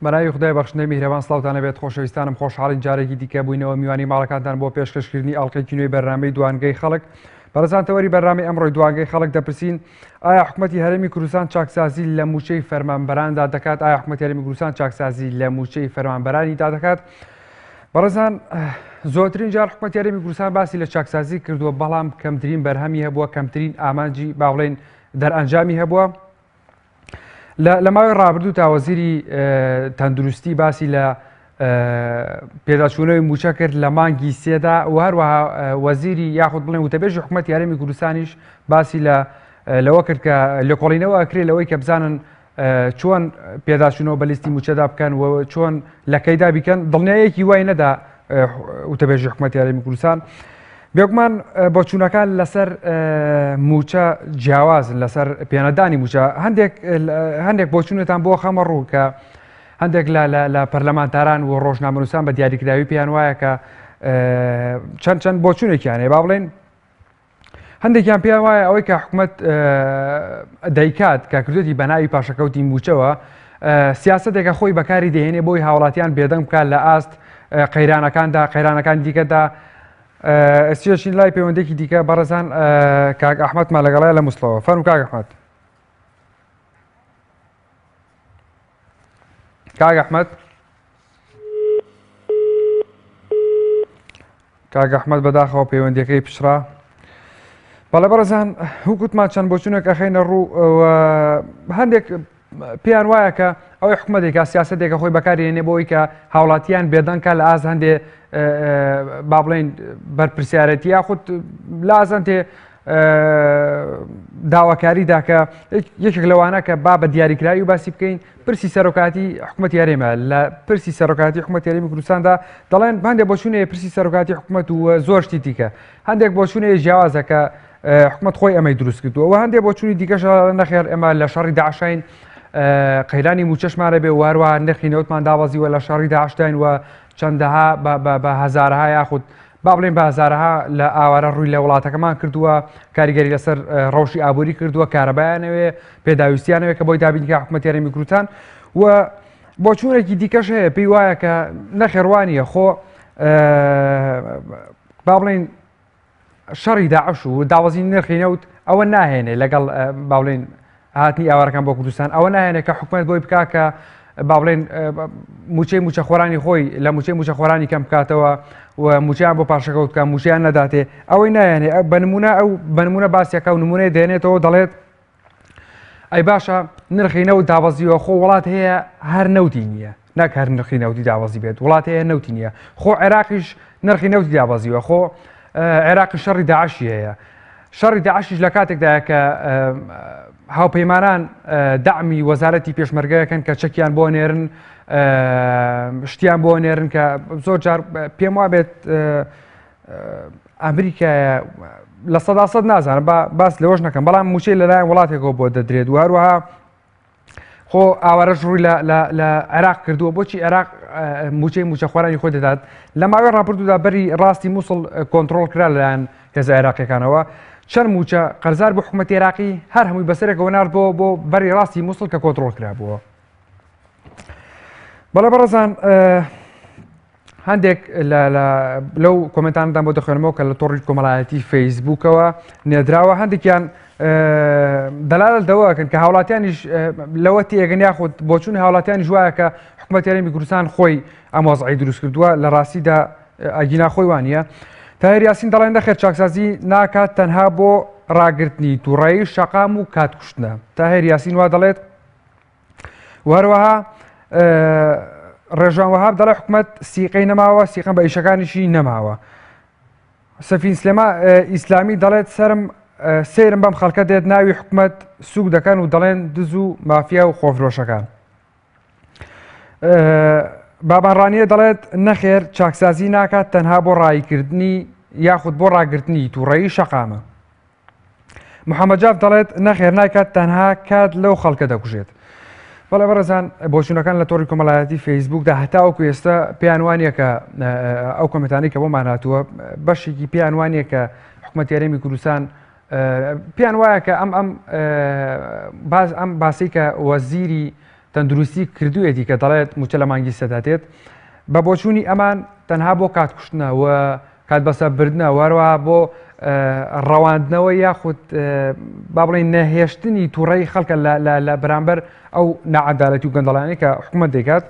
بەناوی خودای بەخشندەی میهرەبان سڵاوتان لەبێت خۆشەویستانم خۆشحاڵین جارێکی دیکە بووینەوە میوانی ماڵەکانتان بۆ پێشکەشکردنی ئاڵلقێکی نوێی بەرنامەی دوانگەی خەڵک بەڕێزان تەوەری بەرنامەی ئەمڕۆی دوانگەی خەڵک دەپرسین ئایا حکومەتی هەرێمی کوردستان چاکسازی لە مووچەی فەرمانبەراندا دەکات ئایا حکومەتی هەرێمی کوردستان چاکسازی لە مووچەی فەرمانبەرانیدا دەکات بەڕێزان زۆرترین جار حکومەتی هەرێمی کوردستان باسی لە چاکسازی کردووە بەڵام کەمترین بەرهەمی هەبووە کەمترین ئامانجی با بڵێین دەرئەنجامی هەبووە لە ماوەی ڕابردوو تا وەزیری تەندروستی باسی لە پێداچوونەوەی موچە کرد لە مانگی سێدا و هەروەها وەزیری یاخود بڵێن وتەبێژی حکوومەت یارێمی کوردستانیش باسی لە لەوە کرد کە لێکۆڵینەوە ئەکرێ لەوەی کە بزانن چۆن پێداچوونەوە بە لیستی موچەدا بکەن و چۆن لە کەیدا بیکەن دڵنیایەکی وای نەدا وتەبێژی حکوومەت یارێمی کوردستان بێگومان بۆچوونەکان لەسەر موچە جیاوازن لەسەر پێنەدانی موچە هەندێک هەندێک بۆچوونتان بۆ خەمە ڕوو کە هەندێک لە پەرلەمانتاران و ڕۆژنامەنووسان بە دیاریکراوی پێیان وایە کە چەند چەند بۆچوونێکیان هەیە با بڵێن هەندێکیان پێیان وایە ئەوەی کە حکومەت دەیکات کە کردێتی بەناوی پاشەکەوتی موچەوە سیاستێکە خۆی بەکاری دەهێنێ بۆی هاوڵاتیان بێدەنگ بکات لە ئاست قەیرانەکاندا قەیرانەکان دیکەدا ئێستیشین لای پەیوەندێکی دیکە بەڕێزان کاک ئەحمەدمان لەگەڵای لە موسڵەوە فەرموو کاک ئەحمەد کاک ئەحمەد کاک ئەحمەد بەداخەوە پەیوەندیەکەی پچڕا بەڵێ بەڕێزان هوکوتمان چەند بۆچوونێک ئەخەینە ڕوو هەندێک پێیان وایە کە ئەوەی حکومەتێکە سیاستێکە خۆی بەکارێنێ بۆی کە هاوڵاتیان بێدەنگ کە لە ئاز هەندێ با بڵێن بەرپرسیارەتی یاخود لە ئازەندێ داواکاریدا کە یەکێک لەوانە کە با بە دیاریکراوی باسی بکەین پرسی سەرۆکاتی حکوومەت یاریمە لە پرسی سەرۆکاتی حکوومەت یاریمی کوردستاندا دەڵێن هەندێک بۆچوونەیە پرسی سەرۆکاتی حکوومەت و زۆر شتی دیکە هەندێک بۆچوونەیە جیاوازە کە حکومەت خۆی ئەمەی دروست کردووە و هەندێک بۆچوونی دیکەش نەخێر ئێمە لە شەڕی داعشین قەیرانی موچەشمانە بێ واروە نرخی نەوتمان دابەزیوە لە شەڕی داعشداین و چەندەها بە هەزارها یاخود با بڵێن بە هەزارەها لە ئاوارە ڕووی لە وڵاتەکەمان کردووە کاریگەری لەسەر ڕەوشی ئابووری کردووە کارەبایانەوێ پێداویستیانەوێ کە بۆی دابینکە حکوومەت یاریمی کوردستان و بۆچوونێکی دیکەش هەیە پێی وایە کە نەخێڕوانیە خۆ با بڵێن شەڕی داعش و داوەزین نرخی نەوت ئەوە ناهێنێ لەگەڵ با بڵێن هاتنی ئاوارەکان بۆ کوردستان ئەوە ناهێنێ کە حکومەت بۆی بکا کە با بڵێن موچەی موچەخۆرانی خۆی لە موچەی موچەخۆرانی کەم بکاتەوە و موچیان بۆ پاشەکەوت بکە موچیان نەداتێ ئەوەی نایەنێ بە نمونە ئەو بە نمونە باسیەکە و نمونەی دێنێتەوە دەڵێت ئەی باشە نرخی نەوت دابەزیوە خۆ وڵات هەیە هەر نەوتی نییە نەک هەر نرخی نەوتی دابەزی بێت وڵات هەیە نەوتی نییە خۆ عێراقیش نرخی نەوتی دابەزیوە خۆ عێراقی شەڕی داعشی هەیە شەڕی داعشیش لە کاتێکدایە کە هاوپەیمانان دەعمی وەزارەتی پێشمەرگەکەن کە چەکیان بۆ نێرن شتیان بۆ نێرن کە زۆر جار پێم وا بێت ئەمریکایە 100% نازانم با باس لەوەش نەکەم بەڵام موچەی لەلایەن وڵاتێکەوە بۆ دەدرێت و هەروەها خۆ ئاوارەش ڕووی لە عێراق کردووە بۆچی عێراق موچەی موچەخۆرانی خۆی دەدات لە ماوەی ڕاپردوودا بەری ڕاستی مووسڵ کۆنتترۆل کرا لەلایەن هێزە عێراقیەکانەوە چەند موچە قەرزار بۆ حکوومەتی عێراقی هەر هەمووی بەسەرێکەوە نارد بۆ بۆ بەری ڕاستی مووسڵ کە کۆنتترۆل کرا بووە بەڵێ بەڕێزان هەندێک لەو کۆمنتانەتان بۆ دەخوێنمەوە کە لە تۆڕی کۆمەڵایەتی فەیسبووکەوە نێدراوە هەندێکیان دەلالەت دەوەکەن کە هاوڵاتیانیش لەوە تێگەن یاخود بۆچون هاوڵاتیانی وایە کە حکوومەت هەرێمی کوردستان خۆی ئەم وەزعی دروست کردووە لە ڕاستیدا ئەگینا خۆی وانە تاهر یاسین دەڵێن نەخێر چاکسازی ناکات تەنها بۆ ڕاگرتنی تووڕەیی شەقام و کات کوشتنە تاهر یاسین وا دەڵێت و هەروەها ڕێژوان وەهاب دەڵێ حکومەت سیقەی نەماوە سیقەم بە ئیشەکانیشی نەماوە سەفین سلێما ئیسلامی دەڵێت سرم سەیرم بەم خەڵکە دێت ناوی حکومەت سوک دەکەن و دەڵێن دز و مافیا و خۆفرۆشەکان بابان ڕانیە دەڵێت نەخێر چاکسازی ناکات تەنها بۆ ڕایکردنی یاخود بۆ ڕاگرتنی تووڕەیی شەقامە محەممەد جاف دەڵێت نەخێر نایکات تەنها کات لەو خەڵکە دەکوژێت. بەڵێ بەڕێزان بۆچوونەکان لە تۆڕی کۆمەڵایەتی فەیسبوکدا هەتاوەکو ئێستا پێیان وانە کە ئەو کۆمنتانی کە بۆمان هاتووە بەشێکی پێیان وانە کە حکوومەت یاریمی کوردستان پێیان وایە کە ئەم ئەم باز ئەم باسی کە وەزیری تەندروستی کردوویەتی کە دەڵێت مووچە لە مانگی سێدا دێت بە بۆچوونی ئەمان تەنها بۆ کات کوشتنە و کات بەسە بردنە وەروە بۆ ڕەواندنەوە یاخود با بڵێن نەهێشتنی تووڕەی خەڵکە لە بەرامبەر ئەو نەعادالەتی و گەندەڵانی کە حکوومەت دەیکات.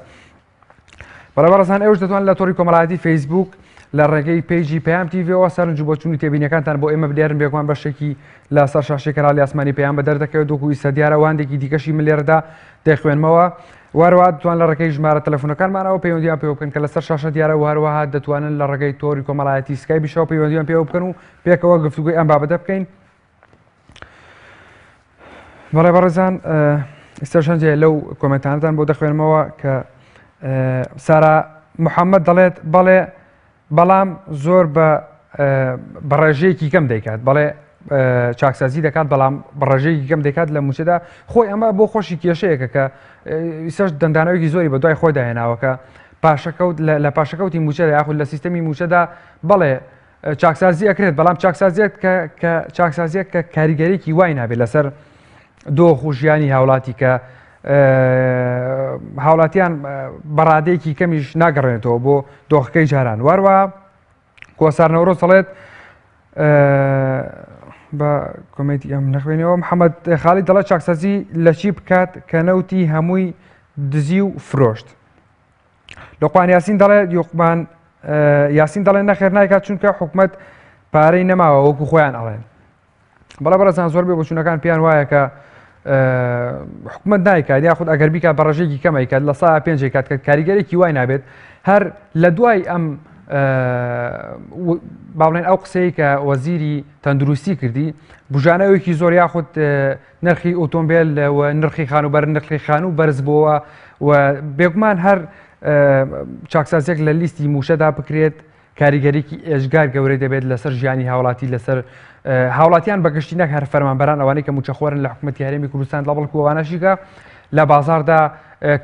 بەڵێ بەڕێزان ئێوەش دەتوان لە تۆڕی کۆمەڵایەتی فەیسبوک لە ڕێگەی page ی پەیام تیڤەوە سەرنج و بۆچوونی تێبینەکانتان بۆ ئێمە بنێرن بێگومان بەشێکی لە سەر شاشەی کەناڵی ئاسمانی پەیام بە دەردەکەوێت وەکو ئیستا دیارە واندێکی دیکەشی من لێرەدا دەخوێنمەوە واروە دەتوان لە ڕێگەی ژمارە تەلەفۆنەکانمانەوە پەیوەندیان پێوە بکەن کە لەسەر شاشە دیارە و هەروەها دەتوانن لە ڕێگەی تۆری کۆمەڵایەتی سکایبیشەوە پەیوەندیان پێوە بکەن و پێکەوە گفتوگۆی ئەم بابەتە بکەین بەڵێ بەڕێزان ئێستاش هەندێک لەو کۆمنتانەتان بۆ دەخوێنمەوە کە سارا محەممەد دەڵێت بەڵێ بەڵام زۆر بە بەڕێژەیەکی کەم دەیکات بەڵێ چاکسازی دەکات بەڵام بەڕێژەیەکی کەم دەکات لە موچەدا خۆی ئەمە بۆ خۆشی کێشەیەکە کە ئیسەش دەنگدانەوەیکی زۆری بە دوای خۆی داهێناوەکە پاشەکەوت لە پاشەکەوتی موچەدا یاخود لە سیستەمی موچەدا بەڵێ چاکسازی ئەکرێت بەڵام چاکسازیەک کە کە چاکسازیەک کە کاریگەرێکی وای نابێت لەسەر دۆخ و ژیانی هاوڵاتی کە هاوڵاتیان بەڕادەیەکی کەمیش ناگەڕێنێتەوە بۆ دۆخەکەی جاران واروە کۆسار نەورۆز دەڵێت بە کۆمێنتی ئەم نەخوێنەوە محەممەد خاڵی دەڵێت چاکسازی لە چی بکات کە نەوتی هەمووی دزی و فرۆشت لوقمان یاسین دەڵێت یوقمان یاسین دەڵێن نەخێر نایکات چونکە حکومت پارەی نەماوە وەکو خۆیان ئەڵێن بەڵێ بەڕێزان زۆر بێ بۆچوونەکان پێیان وایە کە حکومت نایکات یاخود ئەگەر بیکات بە ڕێژەیەکی کەمەی کات لە سا پێنجێک کات کە کاریگەرێکی وای نابێت هەر لە دوای ئەم با بڵێن ئەو قسەی کە وەزیری تەندروستی کردی بژانەوەیەکی زۆر یاخود نرخی ئۆتۆمبیل و نرخی خانووبەر نرخی خانوو بەرز بووە و بێگومان هەر چاکسازیەک لە لیستی مووچەدا بکرێت کاریگەریکی ئێجگار گەورەی دەبێت لەسەر ژیانی هاوڵاتی لەسەر هاوڵاتیان بەگشتی نەک هەر فەرمانبەران ئەوانەی کە مووچەخۆرن لە حکوومەتی هەرێمی کوردستان لە بەڵکو ئەوانەشی کە لە بازاردا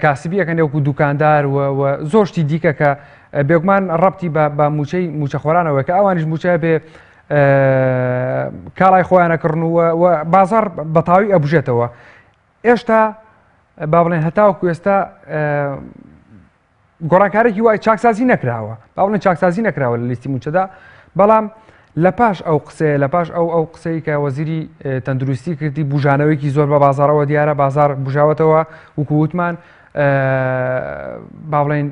کاسبی ئەکەن وەکو دوکاندار و زۆر شتی دیکە کە بێگومان ڕەبتی بە مووچەی مووچەخۆرانەوە کە ئەوانیش مووچە بێ کاڵای خۆیانە کڕن و بازار بەتاوی ئەبژێتەوە ئێشتا با بڵێن هەتاوەکو ئێستا گۆڕانکارێکی وای چاکسازی نەکراوە با بڵێن چاکسازی نەکراوە لە لیستی موچەدا بەڵام لە پاش ئەو قسەیە لە پاش ئەو ئەو قسەی کە وەزیری تەندروستی کردی بژانەوەیکی زۆر بە بازارەوە دیارە بازار بژاوەتەوە وکووتمان با بڵێن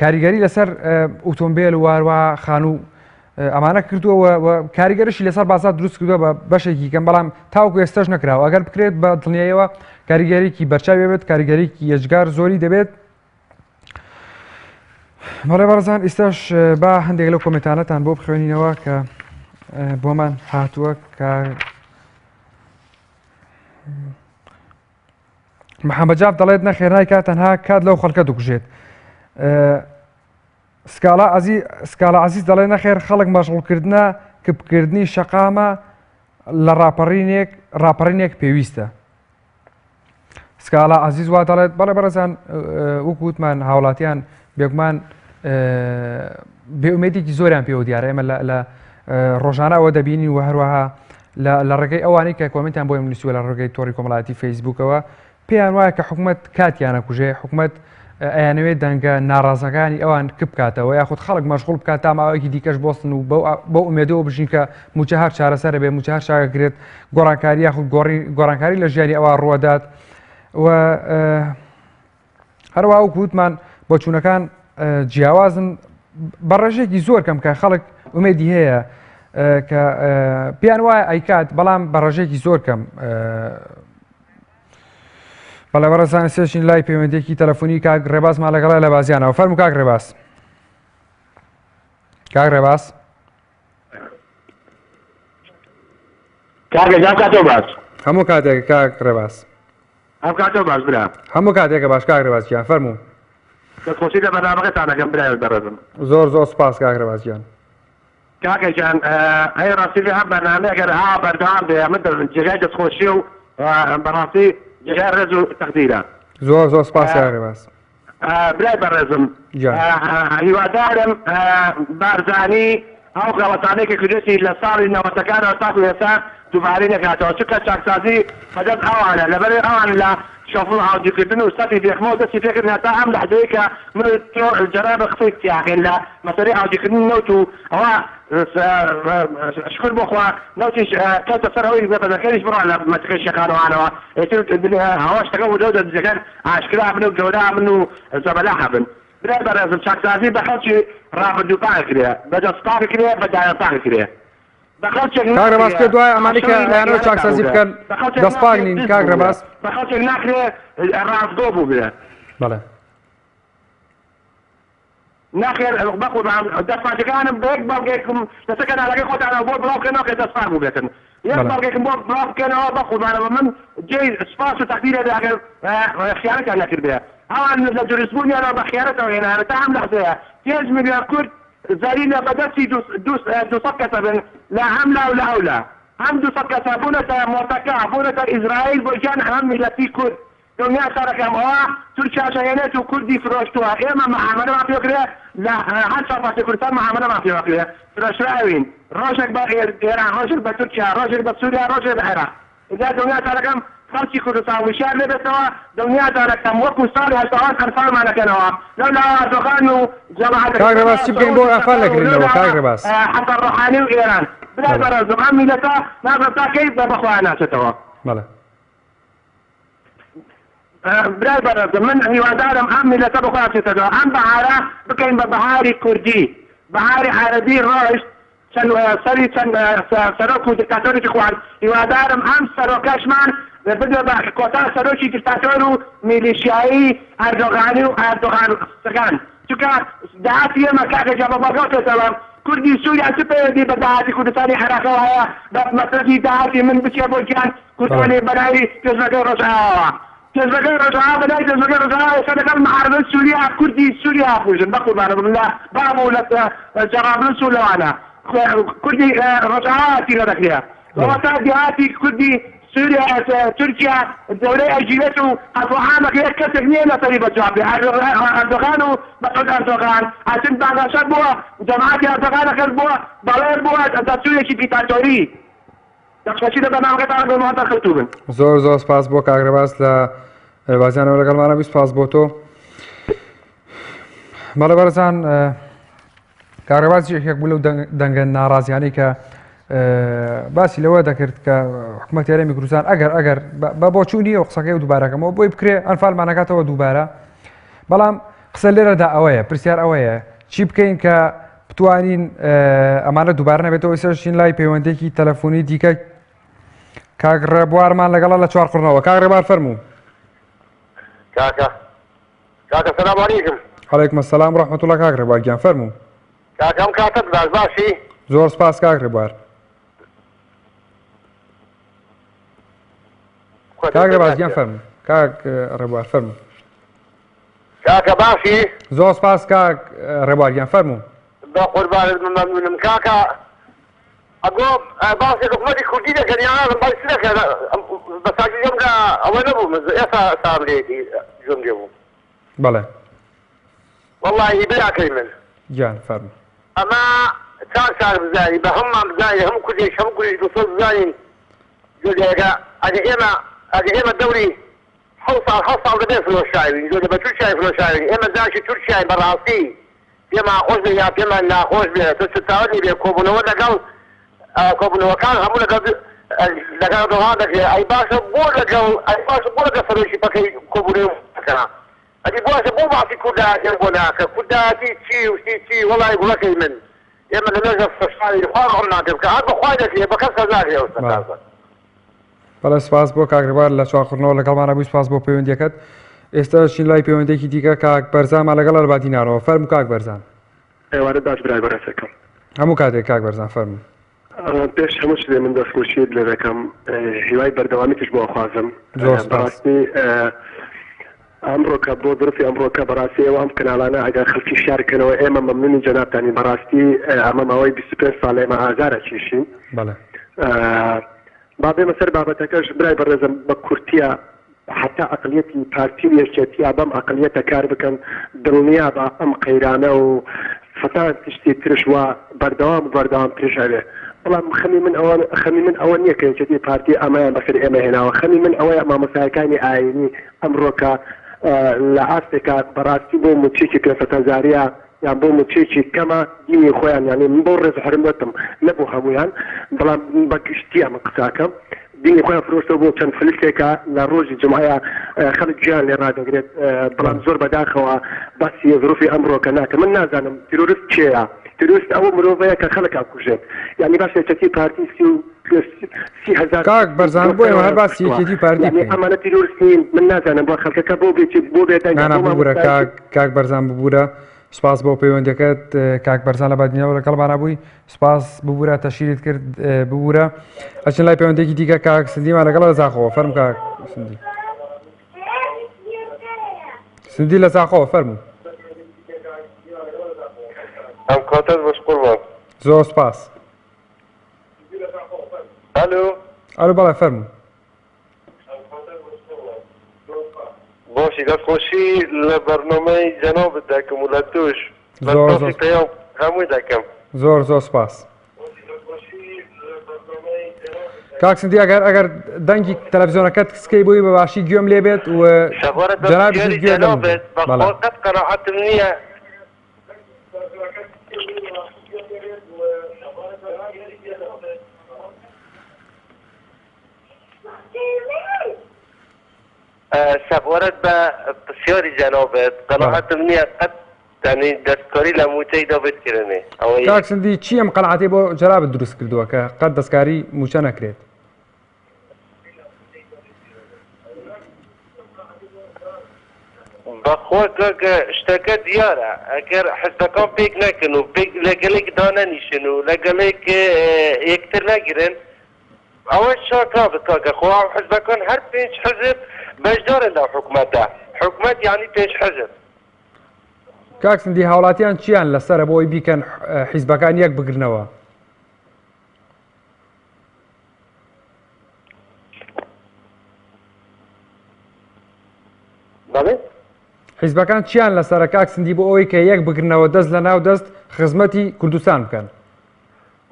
کاریگەری لەسەر ئۆتۆمبیل واروە خانوو ئەمانە کردووە و کاریگەرشی لەسەر بازار دروست کردووە بە بەشێکی کەم بەڵام تاوەکو ئێستاش نەکراوە ئەگەر بکرێت بە دڵنیایەوە کاریگەریکی بەرچاوی بێت کاریگەریکی یەجگار زۆری دەبێت بەڵێ بەڕزان ئیستاش با هەندێک لەو کۆمنتانەتان بۆ بخوێنینەوە کە بۆمان هاتووە کە محەممەد جاف دەڵێت نەخێر نایکات تەنها کات لەو خەڵکە دەکوژێت سکاڵا عزی سکاڵا عزیز دەڵێ نەخێر خەڵک مەشغوڵکردنە کپکردنی شەقامە لە ڕاپەڕینێک ڕاپەڕینێک پێویستە سکاڵا عزیز وا دەڵێت بەڵێ بەڕێزان وەکو وتمان هاوڵاتیان بێگومان بێئومێدێکی زۆریان پێوە دیارە ئێمە لە ڕۆژانە ئەوە دەبینین و هەروەها لە ڕێگەی ئەوانەی کە کۆمنتیان بۆ نووسیوە لە ڕێگەی تۆڕی کۆمەڵایەتی فەیسبوکەوە پێیان وایە کە حکومت کاتیانە کوژێ حکومت ئەیانەوێت دەنگە ناڕازەکانی ئەوان کپ بکاتەوە یاخود خەڵک مەشغوڵ بکات تا ماوەیەکی دیکەش بۆستن و بەو ئومێدەوە بژین کە موچە هەر چارەسەرە بێ موچە هەر چاکەکرێت گۆڕانکاری یاخود گۆڕی گۆڕانکاری لە ژیانی ئەوە ڕوەدات و هەروە وەکو وتمان بۆچوونەکان جیاوازن بە ڕێژێکی زۆر کەم کە خەڵک ئومێدی هەیە کە پێیان وایە ئەیکات بەڵام بە ڕێژێکی زۆر کەم بەڵێ بەڕێزان سێشین لای پەیوەندێکی تەلەفۆنی کاک ڕێبازمان لەگەڵای لە بازیانەوە فەرمو کاک ڕێباز کاک ڕێباز کاکە جان کاتەوە باش هەموو کاتێک کاک ڕێباز هەم کاتەوە باش برا هەموو کاتێکە باش کاک ڕێباز گیان فەرموو دەستخۆشی لە بەرنامەکەتان ئەکەم برای بەڕێزم زۆر زۆر سپاس کاک ڕێباز گیان کاکە گیان ئەی ڕاستی بێ ئەم بەرنامەیە گەر ئا بەردەوام بێ ئەمە جێگای دەستخۆشیە و بەڕاستی جێگای ڕێز و تەقدیرە. زۆر زۆر سپاس کاک ڕێباز. برای بەڕێزم گیان. هیوادارم بارزانی. ئەو غەڵەتانەی کە کردوێتی لە ساڵی نەوەتەکانەوە تاکو ئێستا دووبارەی نەکاتەوە، چونکە چاکسازی بەدەست ئەوانە، لەبەرئەوەی ئەوان لە شۆفڵ هاودیکردن و سەفی بێخمەوە دەستی پێکردن هەتا ئەم لەحزەیەی کە من و تۆ جەنابت قسەی تیاکەین لە مەسەلەی هاودیکردنی نەوت و ئەوە شوکر بۆ خوا نەوتیش کەوتە سەر ئەوەی بەدەکەریش بڕا لە مەنتیقەی شێخانەوانەوە ئیتر هەوا شتەکە وردە وردە دزەکان ئاشکرا بن و گەورە بن و زەبەلاح بن. برای بەڕێزم چاکسازی بە خەڵکی ڕابردوو پاک کرێ بە دەست پاک کرێ بە دایە پاک کرێ بە خەڵکێک کاک ڕێباز ناکرێ پێت وایە ئەمانەی کە عاشقی ئەیانەوە خیانەت چاکسازی بووبێ بکەن بە خەڵکێک دەست پاک ناکرێ نین دز کاک بووبێ ڕێباز؟ بە خەڵکێک ناکرێ ڕاستگۆ بووبێ. بەڵێ. نەخێر بەقوربان دەست پاکەکانم بە یەک بەڵگەیەکم لەسەر کەنالەکەی خۆتانەوە بۆ بڵاو بکەنەوە کە دەست پاک بووبێتن یەک بەڵێ. بەڵگەیەکم بۆ بڵاو بکەنەوە بەقوربانەوە من جێی سوپاس و تەقدیرە بێ ئەگەر خیانەتیان نەکردبێ ئەوان لە دروستبوونیانەوە بە خیانەتەوە هێنایانە تا ئەم لەحزەیە 5 ملیۆن کورد زەلیلە بە دەستی 200 کەسە بن لە ئەم لا و لە ئەو لا ئەم 200 کەسە بوونەتە مۆتەکە بوونەتە ئیسرائیل بۆ گیان ئەم میللەتی کورد دڵنیا سەرەکەم ئەوە تورکیاش ئەهێنێت و کوردی فرۆشتووە ئێمە معامەلەمان پێ کرێ لە هەر چوار پارچەی کوردستان معامەلەمان پێوە کرێ فرۆشراوین ڕۆژێک بە ئێران ڕۆژێک بە تورکیا ڕۆژێک بە سوریا ڕۆژێک بە عێراق ئینجا دڵنیا سەرەکەم خەڵکی کوردستان وشیار لێبێتەوە دڵنیا سەرەکەم وەکو ساڵی 88 ئەنفالمان ئەکەنەوە لەو لاوە ئەردۆغان و جەماعەتەکەی کاک ڕێباز چی بکەین بۆ سعودی ئەنفال قەتەر و لەو نەکرێنەوە لاوە کاک ڕێباز؟ حەسەن ڕۆحانی و ئێران برای بەڵێ. بەڕێزم ئەم میللەتە نازانم تا کەی بەخۆیان ناچێتەوە. بەڵێ. برای بەڕێزم من هیوادارم ئەم میللەتە بەخۆیان بچێتەوە ئەم بەهارە بکەین بە بەهاری کوردی بەهاری عەرەبی ڕۆشت چەند سەری چەند سەرۆک و دیکتاتۆرێکی خوارد هیوادارم ئەم سەرۆکەشمان ببێ بە کۆتا سەرۆکی دیکتاتۆر و میلیشیایی ئەردۆغانی و ئەردۆغانەکان چونکە داهاتی ئێمە کاکە گیان بە بەڵگەوە پێت دەڵێم کوردی سووریا چ پەیوەندی بە داهاتی کوردستانی عێراقەوە هەیە بە مەسرەفی داهاتی من بچێ بۆ گیان کوردانی بەناوی پێشمەرگەی ڕۆژئاواوە پێشمەرگەی ڕۆژئاوا بەناوی پێشمەرگەی ڕۆژئاوا ئێستا لەگەڵ معارەزەی سووریا کوردی سووریا ئەکوژن بەقوربانە بم لە باب و لە جەرابلس و لەوانە کوردی ڕۆژئاوا تیرۆر ئەکرێ وەتا دێهاتی کوردی سوریا تورکیا دەورەی ئەگیرێت و قەتڵ عام ئەکرێت کەسێک نیە لەسەری بە جواب بێ ئەردۆغان و مەسعود ئەردۆغان ئەچن بانگەشە بۆ جەماعەتی ئەردۆغان ئەکەن بۆ بەڵێ بۆ دەستورێکی دیکتاتۆری دەستخۆشی لە بەرنامەکەتان بۆ مامۆستا خەوتوو بن. زۆر زۆر سپاس بۆ کاک ڕێباز لە بازیانەوە لەگەڵمانە بووی سپاس بۆ تۆ. بەڵێ بەڕێزان کاک ڕێباز یەکێک بوو لەو دەنگە ناڕازیانەی کە باسی لەوە دەکرد کە حکوومەت هەرێمی کوردستان ئەگەر ئەگەر بە بۆچوونی و قسەکەی و دووبارەکەمەوە بۆی بکرێ ئەنفالمانەکاتەوە دووبارە بەڵام قسە لێرەدا ئەوەیە پرسیار ئەوەیە چی بکەین کە بتوانین ئەمانە دووبارە نەبێتەوە ئێستا شین لای پەیوەندێکی تەلەفۆنی دیکە کاک ڕێبوارمان لەگەڵە لە چوار قڕنەوە کاک ڕێبار فەرموو کاکە کاکە سلام علیکم. علیکم السلام و رحمة اللە کاک ڕێبوار گیان فەرموو. کاکە ئەم کاتەت باش باشی؟ زۆر سپاس کاک ڕێبوار. کاک ڕێباز گیان فەرموو. کاک ڕێبوار فەرموو. کاکە باشی؟ زۆر سپاس کاک ڕێبوار گیان فەرموو. بە قوربانت بم مەمنونم کاکە ئەگۆ باسی حکومەتی کوردی دەکەن یان نازم باسی چ دەکەن بە چاکی گوێم لە ئەوە نەبوو من ئێستا سام لێتی گوێم لێ بوو. بەڵێ. وەڵاهی براکەی من. گیان فەرموو. ئەمە چاک چاک بزانی بە هەموومان بزانین هەموو کوردێک هەموو کوردێکی دڵسۆز بزانین جۆلێگە ئەگە ئێمە ئەگە ئێمە دەوری حەوت ساڵ هەشت ساڵ دەبێ فرۆشراوین جۆلە بە تورکیای فرۆشراوین ئێمە جاشی تورکیاین بەڕاستی پێمان خۆش بێ یا پێمان ناخۆش بێ تۆ چ چاوت لێ بێ کۆبوونەوە لەگەڵ کۆبوونەوەکان هەموو لەگەڵ لەگەڵ ئەردۆغان دەکرێ ئەی باشە بۆ لەگەڵ ئەی باشە بۆ لەگەڵ سەرۆکی پەکەی کۆبوونەوە ناکا ئەدی باشە بۆ باسی کوردایەتیان بۆ ناکە کوردایەتی چی و چی چی وەڵای گوڵەکەی من ئێمە لە مێژە فرۆشراوین خوا ڕەحممان پێ بکا هەر بە خوای دەکرێ بە کەس کەس ناکرێ ئەو شتە تازە. بەڵێ سپاس بۆ کاک ڕێبوار لە چوارقوڕنەوە لەگەڵمانە بووی سپاس بۆ پەیوەندیەکەت ئێستا چین لای پەیوەندێکی دیکە کاک بەرزانمان لەگەڵ لە بادینانەوە فەرموو کاک بەرزان. ئێوارەت باش برای بەڕێزەکەم. هەموو کاتێک کاک بەرزان فەرموو. پێش هەموو شتێ من دەستخۆشیت لێ دەکەم هیوای بەردەوامیتش بۆ ئەخوازم زۆر سپاس. بەڕاستی ئەمڕۆکە بۆ زرفی ئەمڕۆکە بەڕاستی ئێوە ئەم کەناڵانە ئەگەر خەڵکی شار کەنەوە ئێمە مەمنونی جەنابتانین بەڕاستی ئەمە ماوەی 25 ساڵ ئێمە ئازار ئەکێشین. بەڵێ. با بێمە سەر بابەتەکەش برای بەڕێزم بە کورتیە حەتا ئەقلیەتی پارتی و یەکێتیا بەم ئەقلیەتە کار بکەن دڵنیابە ئەم قەیرانە و سەتان تشتی ترش وا بەردەوام و بەردەوام ترش ئەبێ بەڵام خەمی من ئەوە خەمی من ئەوە نییە کە یەکێتی پارتی ئەمەیان بەسەر ئێمە هێناوە خەمی من ئەوەیە مامۆستایەکانی ئایینی ئەمڕۆکە لە ئاستێکا بەڕاستی بۆ موچەیەکی 500 هەزاریە یان بۆ موچەیەکی کەمە دینی خۆیان یانی من بۆ ڕێز و حورمەتم نە بۆ هەموویان بەڵام بە گشتی ئەمن قساکەم دینی خۆیان فرۆشتەوە بۆ چەند فلسێکە لە ڕۆژی جومعەیە خەڵک گوێیان لێ ڕادەگرێت بەڵام زۆر بەداخەوە باسی زروفی ئەمڕۆکە ناکەم من نازانم تیرۆرست کێیە تیرۆرست ئەوە مرۆڤەیە کە خەڵک ئەکوژێت یانی باشە یەکێتی پارتی 30 هەزار کاک بەرزان بۆ ئێمە هەر باسی یەکێتی و پارتی یانی بکەین. ئەمانە تیرۆرست نین من نازانم بۆ خەڵکەکە بۆ بێ بۆ بێدەنگە نانا بۆ ببورە مامۆستایەکی کاک کاک بەرزان ببورە سپاس بۆ پەیوەندەکەت کاک بەرزان لە بادینەوە لەگەڵمانە بووی سپاس ببورە تەشیرت کرد ببورە ئەچن لای پەیوەندێکی دیکە کاک سندیمان لەگەڵ لە زاخۆوە فەرم کاک سندی سندی لە زاخۆوە فەرموو ئەم کاتت باش قوربان. زۆر سپاس. ئەلو. ئەلو بەڵێ فەرموو. باشی دەست خۆشی لە بەرنامەی جەنابت دەکەم و لە تۆش لە زۆر تاقی زۆر پەیام هەمووی دەکەم. زۆر زۆر سپاس. کاک سندی ئەگەر ئەگەر دەنگی تەلەڤزیۆنەکەت کسکەی بۆی بە باشی گوێم لێ بێت و سەبارەت بە جەنابیشت پرسیاری گوێ لە من بێت. جەنابت بە بەڵێ. خوا قەت قەناعەتم نییە سەبارەت بە پرسیاری جەنابت قەناعەتم نییە قەت یانی دەستکاری لە مووچەیدا بکرێنێ ئەوەی کاک سندی چی ئەم قەناعەتەی بۆ جەنابت دروست کردووە کە قەت دەستکاری مووچە نەکرێت؟ بەخوا کاکە شتەکە دیارە ئەگەر حزبەکان پێک نەکەن و پێک لەگەڵێک دانەنیشن و لەگەڵێک یەکتر نەگرن ئەوەش چاک نابێت کاکە خۆ ئەو حزبەکان هەر پێنج حزب بەشدارن لەو حکومەتە حکومەت یانی پێنج حزب. کاک سندی هاوڵاتیان چیان لەسەرە بۆ ئەوەی بیکەن حیزبەکان یەک بگرنەوە؟ بەڵێ؟ حیزبەکان چیان لەسەرە کاک سندی بۆ ئەوەی کە یەک بگرنەوە دەست لە ناو دەست خزمەتی کوردستان بکەن؟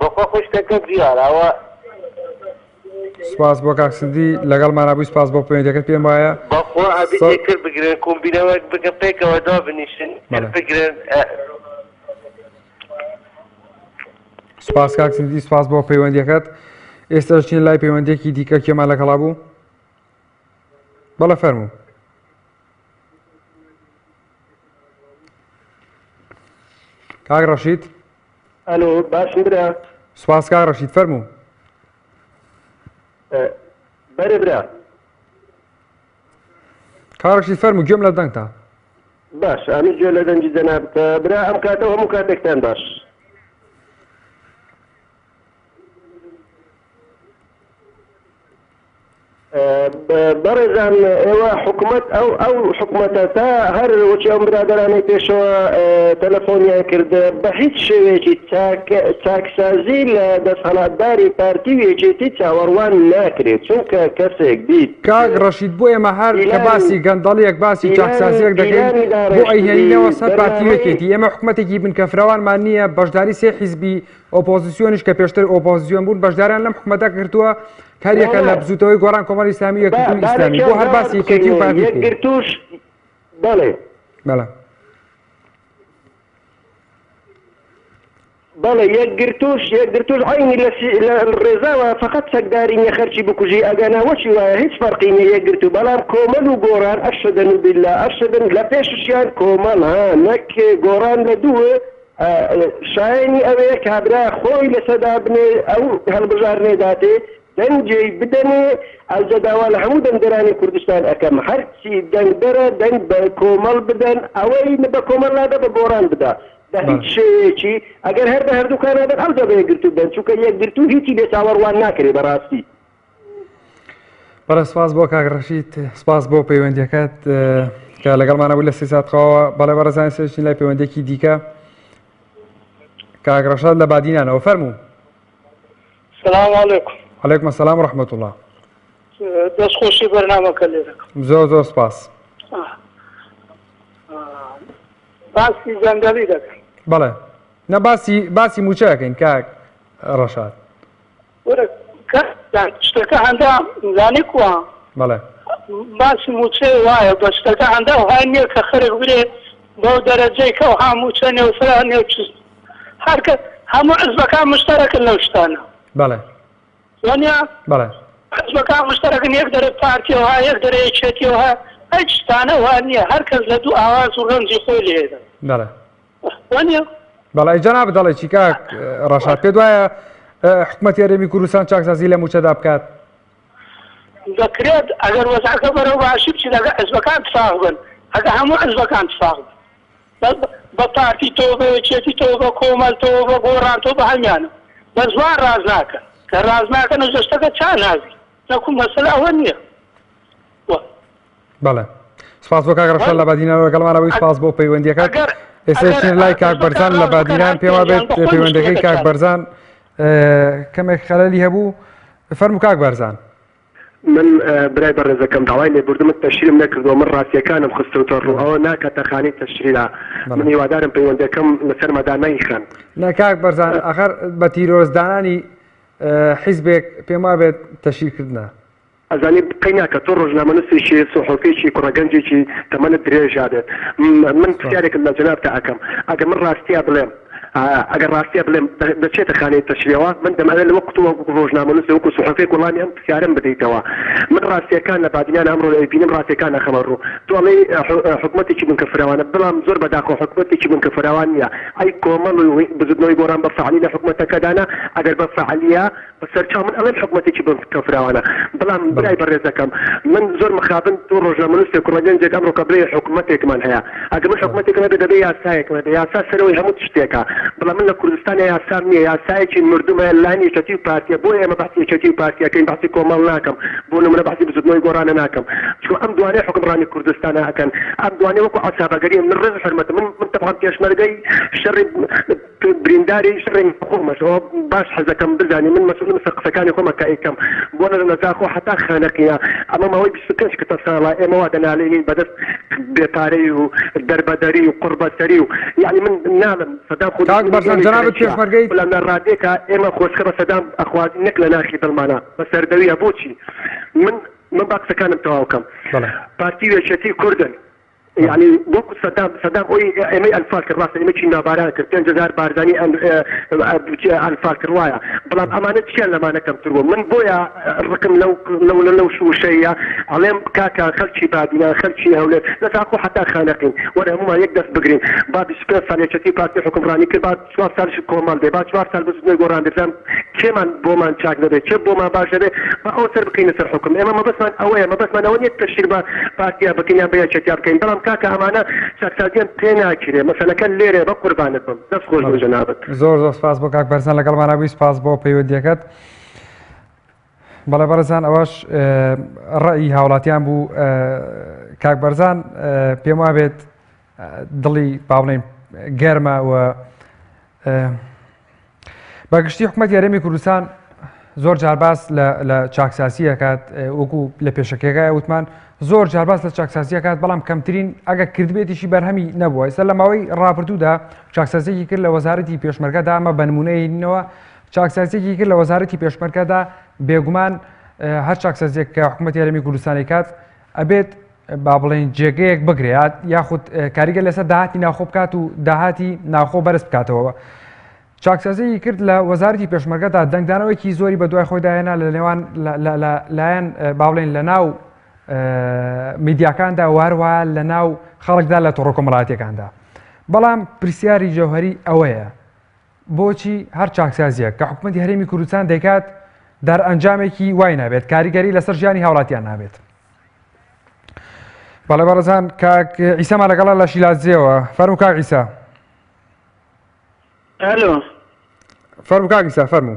بەخوا خۆ شتەکە دیارە ئەوە. سپاس بۆ کاک سندی لەگەڵمانا بووی سپاس بۆ پەیوەندیەکەت پێم وایە بەخوا ئەبی یەکتر بگرن کۆمبینەوەک بکەن پێکەوە دابنیشن یەکتر بگرن. سپاس کاک سندی سپاس بۆ پەیوەندیەکەت ئێستا چین لای پەیوەندیەکی دیکە کێمان لەگەڵا بوو بەڵێ فەرموو کاک ڕەشید ئەلۆ باشم برا. سوپاس کاک ڕەشید فەرموو. بەرێ برا. کاک ڕەشید فەرموو گوێم لە دەنگتە. باش ئەمنیش گوێ لە دەنگی جەنابتە برا ئەم کاتە و هەموو کاتێکتان باش. بەڕێزان ئێوە حکومەت ئەو ئەو حکومەتە تا هەر وەکی ئەم برادەرانەی پێشەوە تەلەفۆنیان کرد بە هیچ شێوەیەکی چاک چاکسازی لە دەسەڵاتداری پارتی و یەکێتی چاوەڕوان ناکرێت چونکە کەسێک بیت کاک ڕەشید بۆ ئێمە هەر کە باسی گەندەڵیەک باسی چاکسازیەک دەکەین بۆ ئەیهێنینەوە سەر پارتی و یەکێتی ئێمە حکومەتێکی بنکەفراوانمان نییە بەشداری سێ حیزبی ئۆپۆزیسیۆنیش کە پێشتر ئۆپۆزیسیۆن بوون بەشداریان لەم حکومەتە کردووە هەریەکە لە بزوتەوەی گۆڕان کۆمەڵی ئیسلامی و یەکگرتووی ئیسلامی بۆ هەر باسی یەکێتی و پارتی بکەین. یەکگرتووش بەڵێ. بەڵێ. بەڵێ یەکگرتووش یەکگرتووش عەینی لە لە ڕێزاوە فەقەت چەکداری نیە خەرکی بکوژی ئەگەنا وەکی وایە هیچ فەرقی نیە یەکگرتوو بەڵام کۆمەل و گۆڕان ئەشەدەن و بیلا ئەشەدەن لە پێششیان کۆمەڵ ها نەک گۆڕان لە دوو شایەنی ئەوەیە کابرا خۆی لەسەر دابنێ ئەو هەڵبژاردنەی داتێ دەنگی بدەنێ ئەوجە داوا لە هەموو دەنگدەرانی کوردستان ئەکەم هەرچی دەنگدەرە دەنگ بە کۆمەڵ بدەن ئەوەی بە کۆمەڵ نادا بە گۆڕان بدا بە هیچ شێوەیەکی ئەگەر هەر بە هەردووکان نادەن ئەوجا بە یەکگرتوو بدەن چونکە یەکگرتوو هیچی لێ چاوەڕوان ناکرێ بەڕاستی. بەڵێ سپاس بۆ کاک ڕەشید سپاس بۆ پەیوەندیەکەت کە لەگەڵمانە بوو لە سێ سات خەوەوە بەڵێ بەڕێزان سێچین لای پەیوەندێکی دیکە کاک ڕەشاد لە بادینانەوە فەرموو سلام علیکم علیکم السلام و رحمة الله دەست خۆشی بەرنامەکە لێ دەکەم زۆر زۆر سپاس باسی گەندەڵی دەکەم بەڵێ. نە باسی باسی مووچە ئەکەین کاک ڕەشاد. وەرە کاک شتەکە هەندە زانی کوە؟ بەڵێ. باسی مووچەیە وایە بەس شتەکە هەندە ئەوها نییە کە خەرک برێ بەو دەرەجەی کە ئەوها مووچە نێو فرە نێو چ هەر کە هەموو حزبەکان مشتەرەکن لەو شتانە. بەڵێ. وانە؟ بەڵێ. حزبەکان مشتەرەکن یەک دەرێ پارتی ئەوها یەک دەرێ یەکێتی ئەوها هیچ شتانە وا نییە هەر کەس لە دوو ئاواز و ڕەنجی خۆی لێدە. بەڵێ. وانە؟ بەڵێ ئەی جەنابت دەڵێ چی کاک ڕەشاد پێت وایە حکومەتی هەرێمی کوردستان چاکسازی لە مووچەدا بکات؟ دەکرێت ئەگەر وەزعەکە بەرەو باشی بچیت ئەگەر حزبەکان تفاق بن ئەگەر هەموو حزبەکان تفاق بن بە پارتی تۆ بە یەکێتی تۆ بە کۆمەل تۆ بە گۆڕان تۆ بە هەمیانە بەس وان ڕاز ناکەن کە ڕاز ناکەن و جەستەکە چا نابی نەکو مەسەلە ئەوە نییە بەڵێ سپاس بۆ کاک ڕەشاد لە بادینانەوە لەگەڵمانە بووی سپاس بۆ پەیوەندیەکەت ئێستا چین لای کاک بەرزان لە بادینان پێم وابێت پەیوەندەکەی کاک بەرزان کەمێک خەلەلی هەبوو فەرموو کاک بەرزان. من برای بەڕێزەکەم داوای لێبوردنم تەشهیرم نەکردووە من ڕاستیەکانم خستۆتە ڕوو ئەوە ناکاتە خانەی تەشهیرا من هیوادارم پەیوەندەکەم لەسەر مەدا نەیخەن. نا کاک بەرزان ئەخەر بە تیرۆرست دانانی حیزبێک پێم وابێت تەشهیر کردنە. ئەزانی قەی ناکا تۆ ڕۆژنامەنوسێکی سوحوفێکی کوڕە گەنجێکی تەمەنت درێژا بێت من پرسیارێکت لە جەنابتا ئەکەم ئەگەر من ڕاستیا بڵێم ئەگەر ڕاستیا بڵێم دەچێتە خانەی تەشریعەوە من دەمەوێت وەک تۆ وەکو ڕۆژنامەنووس وەکو سوحوفێک وەڵامی ئەم پرسیارەم بدەیتەوە من ڕاستیەکان لە بادینان ئەمڕۆ ئەیبینم ڕاستیەکان ئەخەمە ڕوو تۆ ئەڵێی حکومەتێکی بنکە فراوانە بەڵام زۆر بەداخەوە حکومەتێکی بنکە فراوان نییە ئەی کۆمەڵ و بزوتنەوەی گۆڕان بە فەعلی لە حکومەتەکەدانە ئەگەر بە فەعلیە سەرچاو من ئەڵێم حکومەتێکی بنکە فراوانە بەڵام برای بەڕێزەکەم من زۆر مخابن تۆ ڕۆژنامەنووسێک کوڕە گەنجێک ئەمڕۆ کە بڵێی حکومەتێکمان هەیە ئەگەر من حکومەتێکم هەبێ دەبێ یاسایەکم هەبێ یاسا سەرەوەی هەموو شتێکە بەڵام من لە کوردستان یاسام نییە یاسایەکی مردوم هەیە لەلایەن یەکێتی و پارتیە بۆیە ئێمە بەحسی یەکێتی و پارتی ئەکەین بەحسی کۆمەڵ ناکەم بۆ نمونە بەحسی بزوتنەوەی گۆڕانە ناکەم چونکە ئەم دوانەی حوکمڕانی کوردستانە ئەکەن ئەم دوانەی وەکو عەسابەگەری من ڕێز و حورمەتم من من تەبعەن پێشمەرگەی شەڕی برینداری شەڕی خۆمەش ئەوە باش حەزەکەم بزانی من مەسئولم لەسەر قسەکانی خۆمە کە ئەیکەم بۆ نە لە زاخۆ حەتا خانەقینە ئەمە ماوەی 25 کتە ساڵە ئێمە وا دەنالێنین بەدەست بێپارەی و دەربەدەری و قوڕبەسەری و یعنی من ناڵم سەدام خۆ کاک دوژمنی بەرزان ئێمەی جەنابت سەرەکیە پێشمەرگەیت؟ بەڵام لە ڕادێکا ئێمە خۆزگە بە سەدام ئەخوازین نەک لە ناخی دڵمانا بە سەردەویە بۆچی من من با قسەکانم تەواو کەم بەڵێ. پارتی و یەکێتی کوردن یەعنی وەکو سەدام سەدام ئۆی ئێمەی ئەنفال کرد ڕاستە ئێمەی کیمیاباران کرد 5000 بارزانی ئەنفال کرد وایە بەڵام ئەمانە چیان لەمانە کەمتر بوو من بۆیە ڕقم لەو لەو لەو وشەیە ئەڵێم کاکە خەلکی بادینان خەلکی هەولێر لە زاخۆ حەتا خانەقین وەرە هەموومان یەک دەست بگرین با 25 سال یەکێتی پارتی حوکمڕانی کرد با چوار سالیش کۆمەڵ بێ با چوار سال بزوتنەوەی گۆڕان بێ بزانم کێمان بۆمان چاک دەبێ کێ بۆمان باش دەبێ با ئەوە سەر بکەینە سەر حوکم ئێمە مەبەستمان ئەوەیە مەبەستمان ئەوە نیە تەشهیر بە پارتیا بکەین یان بە یەکێتیا بکەین بەڵام کاکە ئەمانە چاکسازیان پێ ناکرێ مەسەلەکە لێرەیە بە قوربانت بم دەست خۆش بۆ جەنابت. زۆر زۆر سپاس بۆ کاک بەرزان لەگەڵمانە بووی سپاس بۆ پەیوەندیەکەت. بەڵێ بەڕێزان ئەوەش ڕەئی هاوڵاتیان بوو کاک بەرزان پێم وابێت دڵی با بڵێین گەرمە و بەگشتی حکوومەت یاریمی کوردستان زۆر جارباس لە چاکساسی ئەکات وەکو لە پێشەکەگای وتمان زۆر جارباس لە چاکسازی ئەکات بەڵام کەمترین ئەگە کردبێتیشی بەرهەمی نەبووە ئێستا لە ماوەی ڕابردوودا چاکسازیەکی کرد لە وەزارەتی پێشمەرگەدا ئەمە بە نمونەیەوە چاکسازیەکی کرد لە وەزارەتی پێشمەرگەدا بێگومان هەر چاکسازیەک کە حکوومەت یاریمی کوردستانی کات ئەبێت با بڵێین جێگەیەک بگرێت یاخود کاریگەر لەسەر داهاتی ناوخۆ بکات و داهاتی ناوخۆ بەرز بکاتەوە. چاکسازیی کرد لە وەزارەتی پێشمەرگەدا دەنگدانەوەیەکی زۆری بە دوای خۆیدا هێنا لە نێوان لایەن با بڵێین لە ناو میدیاکاندا و هەروەها لە ناو خەڵکدا لە تۆڕە کۆمەڵایەتیەکاندا. بەڵام پرسیاری جەوهەری ئەوەیە بۆچی هەر چاکسازیەک کە حکوومەتی هەرێمی کوردستان دەیکات دەرئەنجامێکی وای نابێت کاریگەری لەسەر ژیانی هاوڵاتیان نابێت؟ بەڵێ بەڕێزان کاک عیسامان لەگەڵە لە شیلادزێوە فەرموو کاک عیسا ئەلۆ فەرموو کاک عیسا فەرموو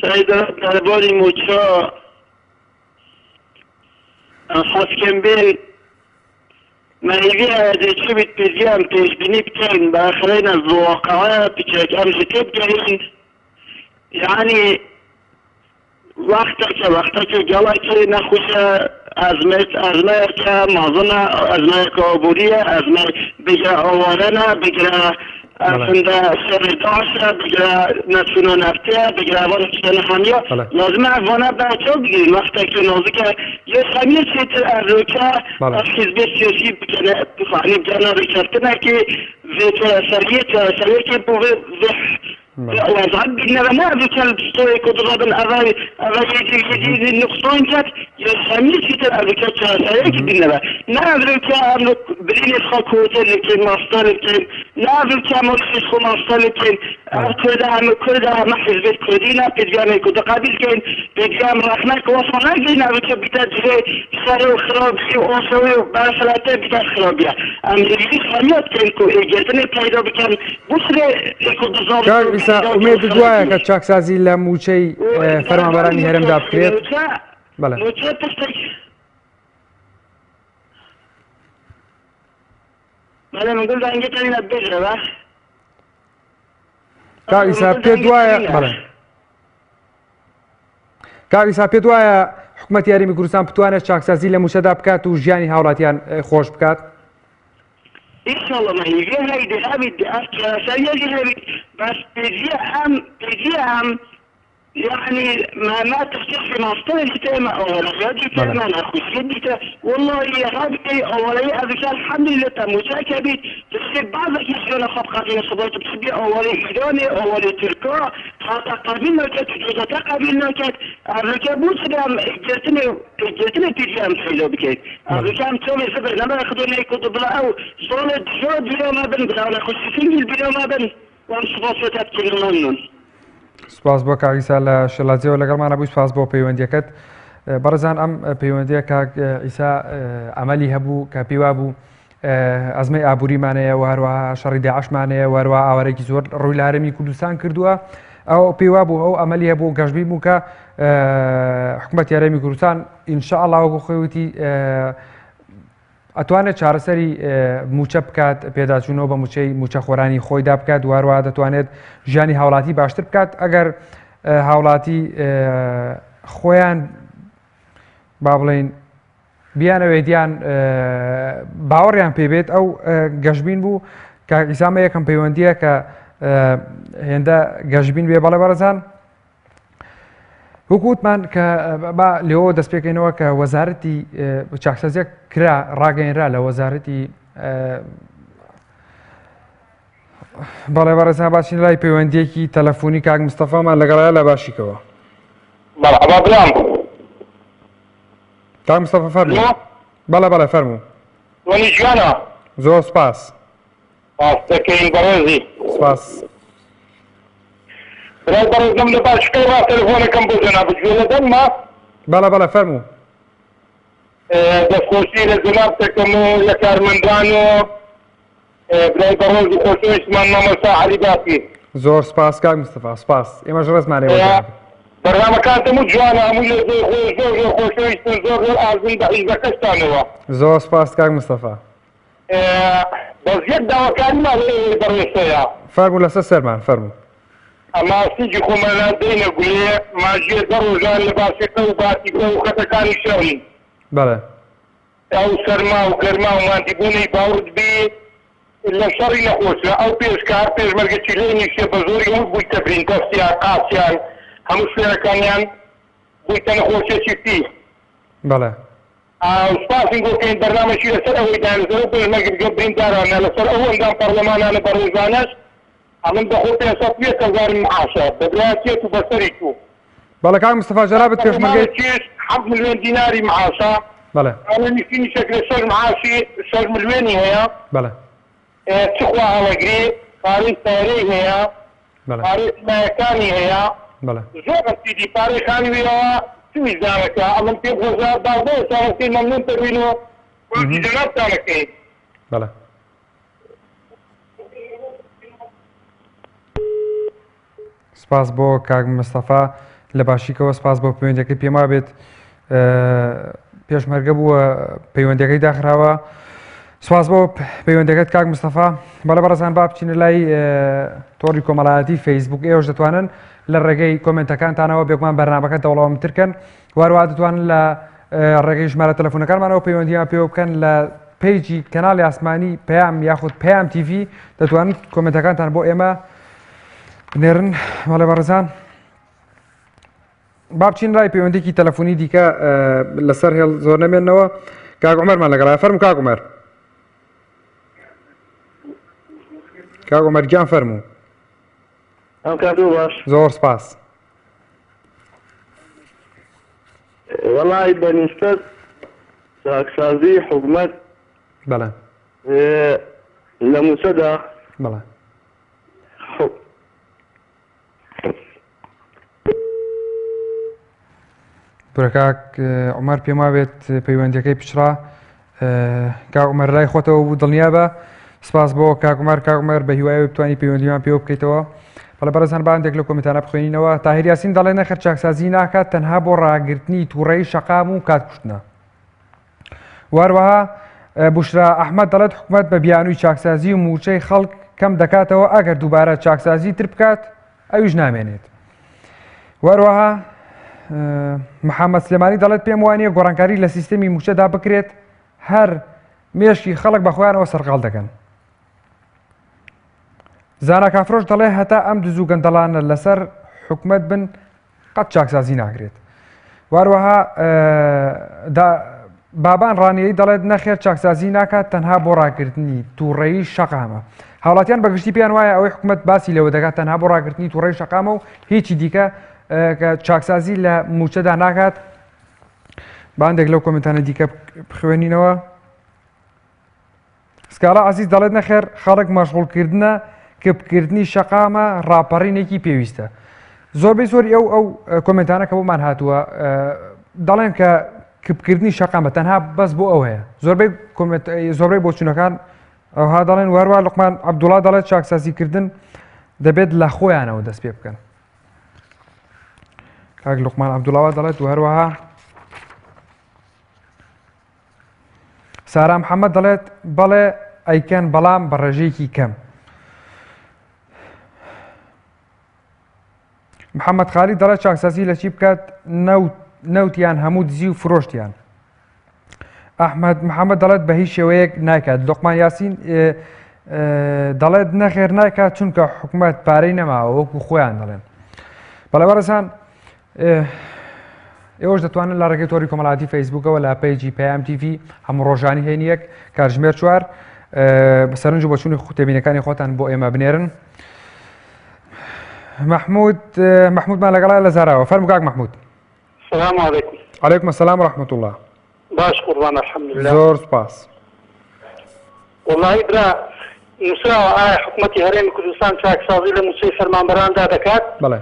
سەیدا دەرباری موچە حەزکەم بێن مەیوی ئەدێ چ بیت پێزیان پێشبینی بکەین بە خرێنە واقعە پچێک ئەم ژکە بگەین یعنی وەختەکە وەختەکە گەڵەکێ نەخوشە ئەزمەت ئەزمەیەکە مازنە ئەزمەیەکە ئابووریە ئەزمە بگرە ئاوارەنە بگرە. ئەفندا شەڕی داعشە بگرە نەچوونە نەفتێ بگرە وان شتانە هەمیە لازمە ئەڤانە بەرچاو بگرین وەختێک نازکە یە هەمیە چێتر ئەڤروکە ئەف حیزبێ سیاسی بکەنە یعنی بگەنە ڕێکەفتنەکی ڤێ چارەسەریە چارەسەریەکی بۆ ڤێ وەزعە بگنەوە نە ئەڤروکە ستۆی کودڕابن ئەڤ ئەڤ یەدی نقصان کەت یە هەمیە چێتر ئەڤروکە چارەسەریەکی بگنەوە نە ئەڤروکە ئەم برینێ خا کۆتر لکەین ماستە لکەین نە ئەڤروکە مۆلیش خۆ ماستە لکەین ئەم کوردە ئەمە کوردە ئەمە حیزبێت کوردی نا پێدویانێ کوردە قابیل کەین پێدویان ڕەخنە کە وەسا ناگەین ئەوە بیتە جێ سەر و خرابی و ئاسەوی و بەرخلاتە بیتە خرابیە ئەم هێوی خەمیات کەین کو ئێگرتنێ پەیدا بکەن بۆ سرێ کوردستان کاک عیسا ئومێدت وایە کە چاکسازی لە مووچەی فەرمانبەرانی هەرێمدا بکرێت؟ بەڵێ. مووچە پشتێک بەڵێ من گوڵ دەنگێتانی بێژەوە. کاک ئیسا پێت وایە بەڵێ کاک ئیسا پێت وایە حکوومەت یاریمی کوردستان بتوانێت چاکسازی لە مووچەدا بکات و ژیانی هاوڵاتیان خۆش بکات؟ ئینشاءاللە مە هیڤیە هەی دێ هەبیت دێ ئەف چارەسەریە هەبیت بەس پێجیە ئەم پێجیە ئەم یەعنی ما ما تفتح ماستەر دیتە ما ئەوەڵەیە دیتە ما نەخۆشیە دیتە واللهی هەبی ئەوەڵەی ئەڤکە الحمدلله تەموچە کە بیت بسێ بازێکی ژیانە خۆ بقاتینە سبایت بسبی ئەوەڵی ئیرانێ ئەوەڵی تورکا حتا قابیل ناکات جوزەکە قابیل ناکات ئەڤکە بۆچ دام گرتنێ گرتنێ پیجی ئەم پەیدا بکەیت ئەڤکە ئەم چۆڵێ زبر نەما خدۆ نەیکۆ بڵا ئەو ساڵێ دژا بیرا بن بلا نەخۆشی سنگیل بیرا بن وام سوپاس تەت کردم مەمنون. سپاس بۆ کاک عیسا لە شێلادزێوە لەگەڵمانە بووی سپاس بۆ پەیوەندیەکەت بەڕێزان ئەم پەیوەندیە کاک عیسا ئەمەلی هەبوو کە پێی وابوو ئەزمەی ئابووریمانەیە و هەروەها شەڕی داعشمانەیە وەروە ئاوارێکی زۆر ڕووی لە هەرێمی کوردستان کردووە ئەو پێی وابوو ئەو ئەمەلی هەبوو گەشبین بوو کە حکوومەت هەرێمی کوردستان ئینشاءڵا وەکو خۆی وتی ئەتوانێت چارەسەری مووچە بکات، پێداچوونەوە بە مووچەی مووچەخۆرانی خۆیدا بکات و هەروەها دەتوانێت ژیانی هاوڵاتی باشتر بکات ئەگەر هاوڵاتی خۆیان با بڵین بیانەوێت یان باوەڕیان پێ بێت ئەو گەشبین بوو کاک ئیسامە یەکەم پەیوەندیە کە هێندە گەشبین بێ بەڵێ بەڕێزان وەکو وتمان کە با لێەوە دەست پێکەینەوە کە وەزارەتی چاکسازیەک کرا ڕاگەیەنرا لە وەزارەتی بەڵێ بەڕێزان باشین لای پەیوەندیەکی تەلەفۆنی کاک مستەفامان لەگەڵایە لە باشیکەوە مەرحەبا برام کاک مستەفا فەرموو بەڵێ بەڵێ فەرموو وەنی جوانە زۆر سپاس سپاس دەکەین بەڕێزی. سپاس. برای بەڕێزم لە باشکەی ڕا تەلەفۆنەکەم بۆ جەنابت گوێ لە دەنگمە؟ بەڵێ بەڵێ فەرموو. دەستخۆشی لە جەنابت دەکەم و لە کارمەندان و برای بەڕێز و خۆشەویستمان مامۆستا عەلی باپیر. زۆر سپاس کاک مستەفا سپاس ئێمەش ڕێزمان لێوە جەنابت. بەرنامەکانت هەموو جوانە هەموو لە جێی خۆی زۆر زۆر خۆشەویستن زۆر زۆر ئازن بە حیزبەکەشتانەوە. زۆر سپاس کاک مستەفا. بەس یەک داواکاریمان لە ئێوەی بەڕێز هەیە. فەرموو لەسەر سەرمان فەرموو. ئەما سنگی خۆمانە دەینە گولێ ماژیە دە ڕۆژان لە باسیقە و باتیکە و خەتەکانی شەڕین. بەڵێ. ئەو سەرما و گەرما و ماندیبوونەی باوڕت بی لە شەڕی نەخۆشە ئەو پێشکار پێشمەرگە چیلەی نیشێ بە زۆری هەموو بوویتە برین دەستیان قاچیان هەموو شوێنەکانیان بوویتە نەخۆشیەکی پی. بەڵێ. سوپاسم بۆ کەین بەرنامەکی لەسەر ئەوەی دایە لەسەر ئەو پێشمەرگە بریندارانە لەسەر ئەو ئەندام پەڕلەمانانە بەڕێزانەش ئەمن بەخۆ 501 هەزارم معاشە بە برایەتیەت و بەسەری چوو. بەڵێ کاک مستەفا جەنابت پێشمەرگەی. پەڕلەمانێکیش حەفت ملیۆن دیناری معاشە. بەڵێ. ئەڵێ نشینیشێک لە شەش معاشی شەش ملیۆنی هەیە. بەڵێ. چ خوا هەڵەگرێ پارەی سەیارەی هەیە پارەی حمایەکانی هەیە زۆر ڕەسیدی پارەی خانویەوە چ ویژدانەکە ئەمن پێم خۆشە بازنەیە چاوەکەی مەمنون دەبین و باسی جەنابتان ئەکەین. بەڵێ. سپاس بۆ کاک مستەفا لە باشیکەوە سپاس بۆ پەیوەندەکەی پێم وابێت پێشمەرگە بووە پەیوەندەکەی داخراوە سپاس بۆ پەیوەندەکەت کاک مستەفا بەڵێ بەڕێزان با بچینە لای تۆڕی کۆمەڵایەتی فەیسبوک ئێوەش دەتوانن لە ڕێگەی کۆمنتەکانتانەوە بێگومان بەرنامەکە دەوڵەمەندتر کەن واروە دەتوانن لە ڕێگەی ژمارە تەلەفۆنەکانمانەوە پەیوەندیان پێوە بکەن لە page ی کەناڵی ئاسمانی پەیام یاخود پەیام تیڤی دەتوانن کۆمنتەکانتان بۆ ئێمە بنێرن بەڵێ بەڕێزان با بچین لای پەیوەندێکی تەلەفۆنی دیکە لەسەر هێڵ زۆر نەمێنەوە کاک عمەرمان لەگەڵ فەرموو کاک عمەر کاک عمەر گیان فەرموو ئەم کاتۆ باش زۆر سپاس وەڵی بە نیسبەت چاکسازی حکومەت بەڵێ لە موچەدا بەڵێ برا کاک عومەر پێم وابێت پەیوەندیەکەی پچڕا کاک عومەر لای خۆتەوە بوو دڵنیا بە سپاس بۆ کاک عومەر کاک عومەر بە هیوایەوە بتوانی پەیوەندیمان پێوە بکەیتەوە بەڵێ بەڕێزان با هەندێک لە کۆمنتانە بخوێنینەوە تاهیر یاسین دەڵێ نەخێر چاکسازی ناکات تەنها بۆ ڕاگرتنی تووڕەی شەقام و کات کوشتنە واروەها بوشرا ئەحمد دەڵێت حکومت بە بیانووی چاکسازی و موچەی خەڵک کەم دەکاتەوە ئەگەر دووبارە چاکسازی تر بکات ئەویش نامێنێت واروەها محەممەد سلێمانی دەڵێت پێم وانە گۆڕانکاری لە سیستەمی موچەدا بکرێت هەر مێشکی خەڵک بە خۆیانەوە سەرقاڵ دەکەن زانا کافرۆش دەڵێ هەتا ئەم دز و گەندەڵانە لەسەر حکومت بن قەت چاکسازی ناکرێت. واروەها بابان ڕانیەی دەڵێت نەخێر چاکسازی ناکات تەنها بۆ ڕاگرتنی تووڕەیی شەقامە. هاوڵاتیان بەگشتی پێیان وایە ئەوەی حکومت باسی لەوە دەکات تەنها بۆ ڕاگرتنی تووڕەی شەقامە و هیچی دیکە کە چاکسازی لە موچەدا ناکات. باندێک لەو کۆمنتانە دیکە بخوێنینەوە. سکاڵا عەزیز دەڵێت نەخێر خەڵک مەشغوڵکردنە کپکردنی شەقامە ڕاپەڕینێکی پێویستە. زۆربەی زۆری ئەو ئەو کۆمنتانە کە بۆمان هاتووە دەڵێن کە کپکردنی شەقامە تەنها بەس بۆ ئەو هەیە زۆربەی زۆربەی بۆچوونەکان ئەوها دەڵێن وەروە لقمان عەبدوڵا دەڵێت چاکسازیکردن دەبێت لە خۆیانەوە دەست پێ بکەن کاک لقمان عەبدوڵاوە دەڵێت و هەروەها سارا محەممەد دەڵێت بەڵێ ئەیکەن بەڵام بە ڕێژەیەکی کەم. محەممەد خالی دەڵێت چاکسازی لە چی بکات نەوتیان هەموو دزی و فرۆشتیان. ئەحمد محەممەد دەڵێت بە هیچ شێوەیەک ناکات لۆقمان یاسین دەڵێت نەخێر ناکات چونکە حکوومەت پارەی نەماوە وەکو خۆیان دەڵێن. بەڵێ بەڕێزان ئێوەش دەتوانن لە ڕێگەی تۆری کۆمەڵاتی فەیسبوکەوە لە page ی پەیام تیڤی هەموو ڕۆژانی هەینیەک کاتژمێر چوار سەرنج و بۆچوونی تێبینەکانی خۆتان بۆ ئێمە بنێرن مححمود مححمودمان لەگەڵا لە زاراوە فەرموو کاک مححمود سلام علیکم علیکم السلام ورحمة الله باش قوربان الحمدلله زۆر سپاس وەڵاهی برا نووسراوە ئایا حکومەتی هەرێمی کوردستان چاکسازی لە مووچەی فەرمانبەراندا دەکات؟ بەڵێ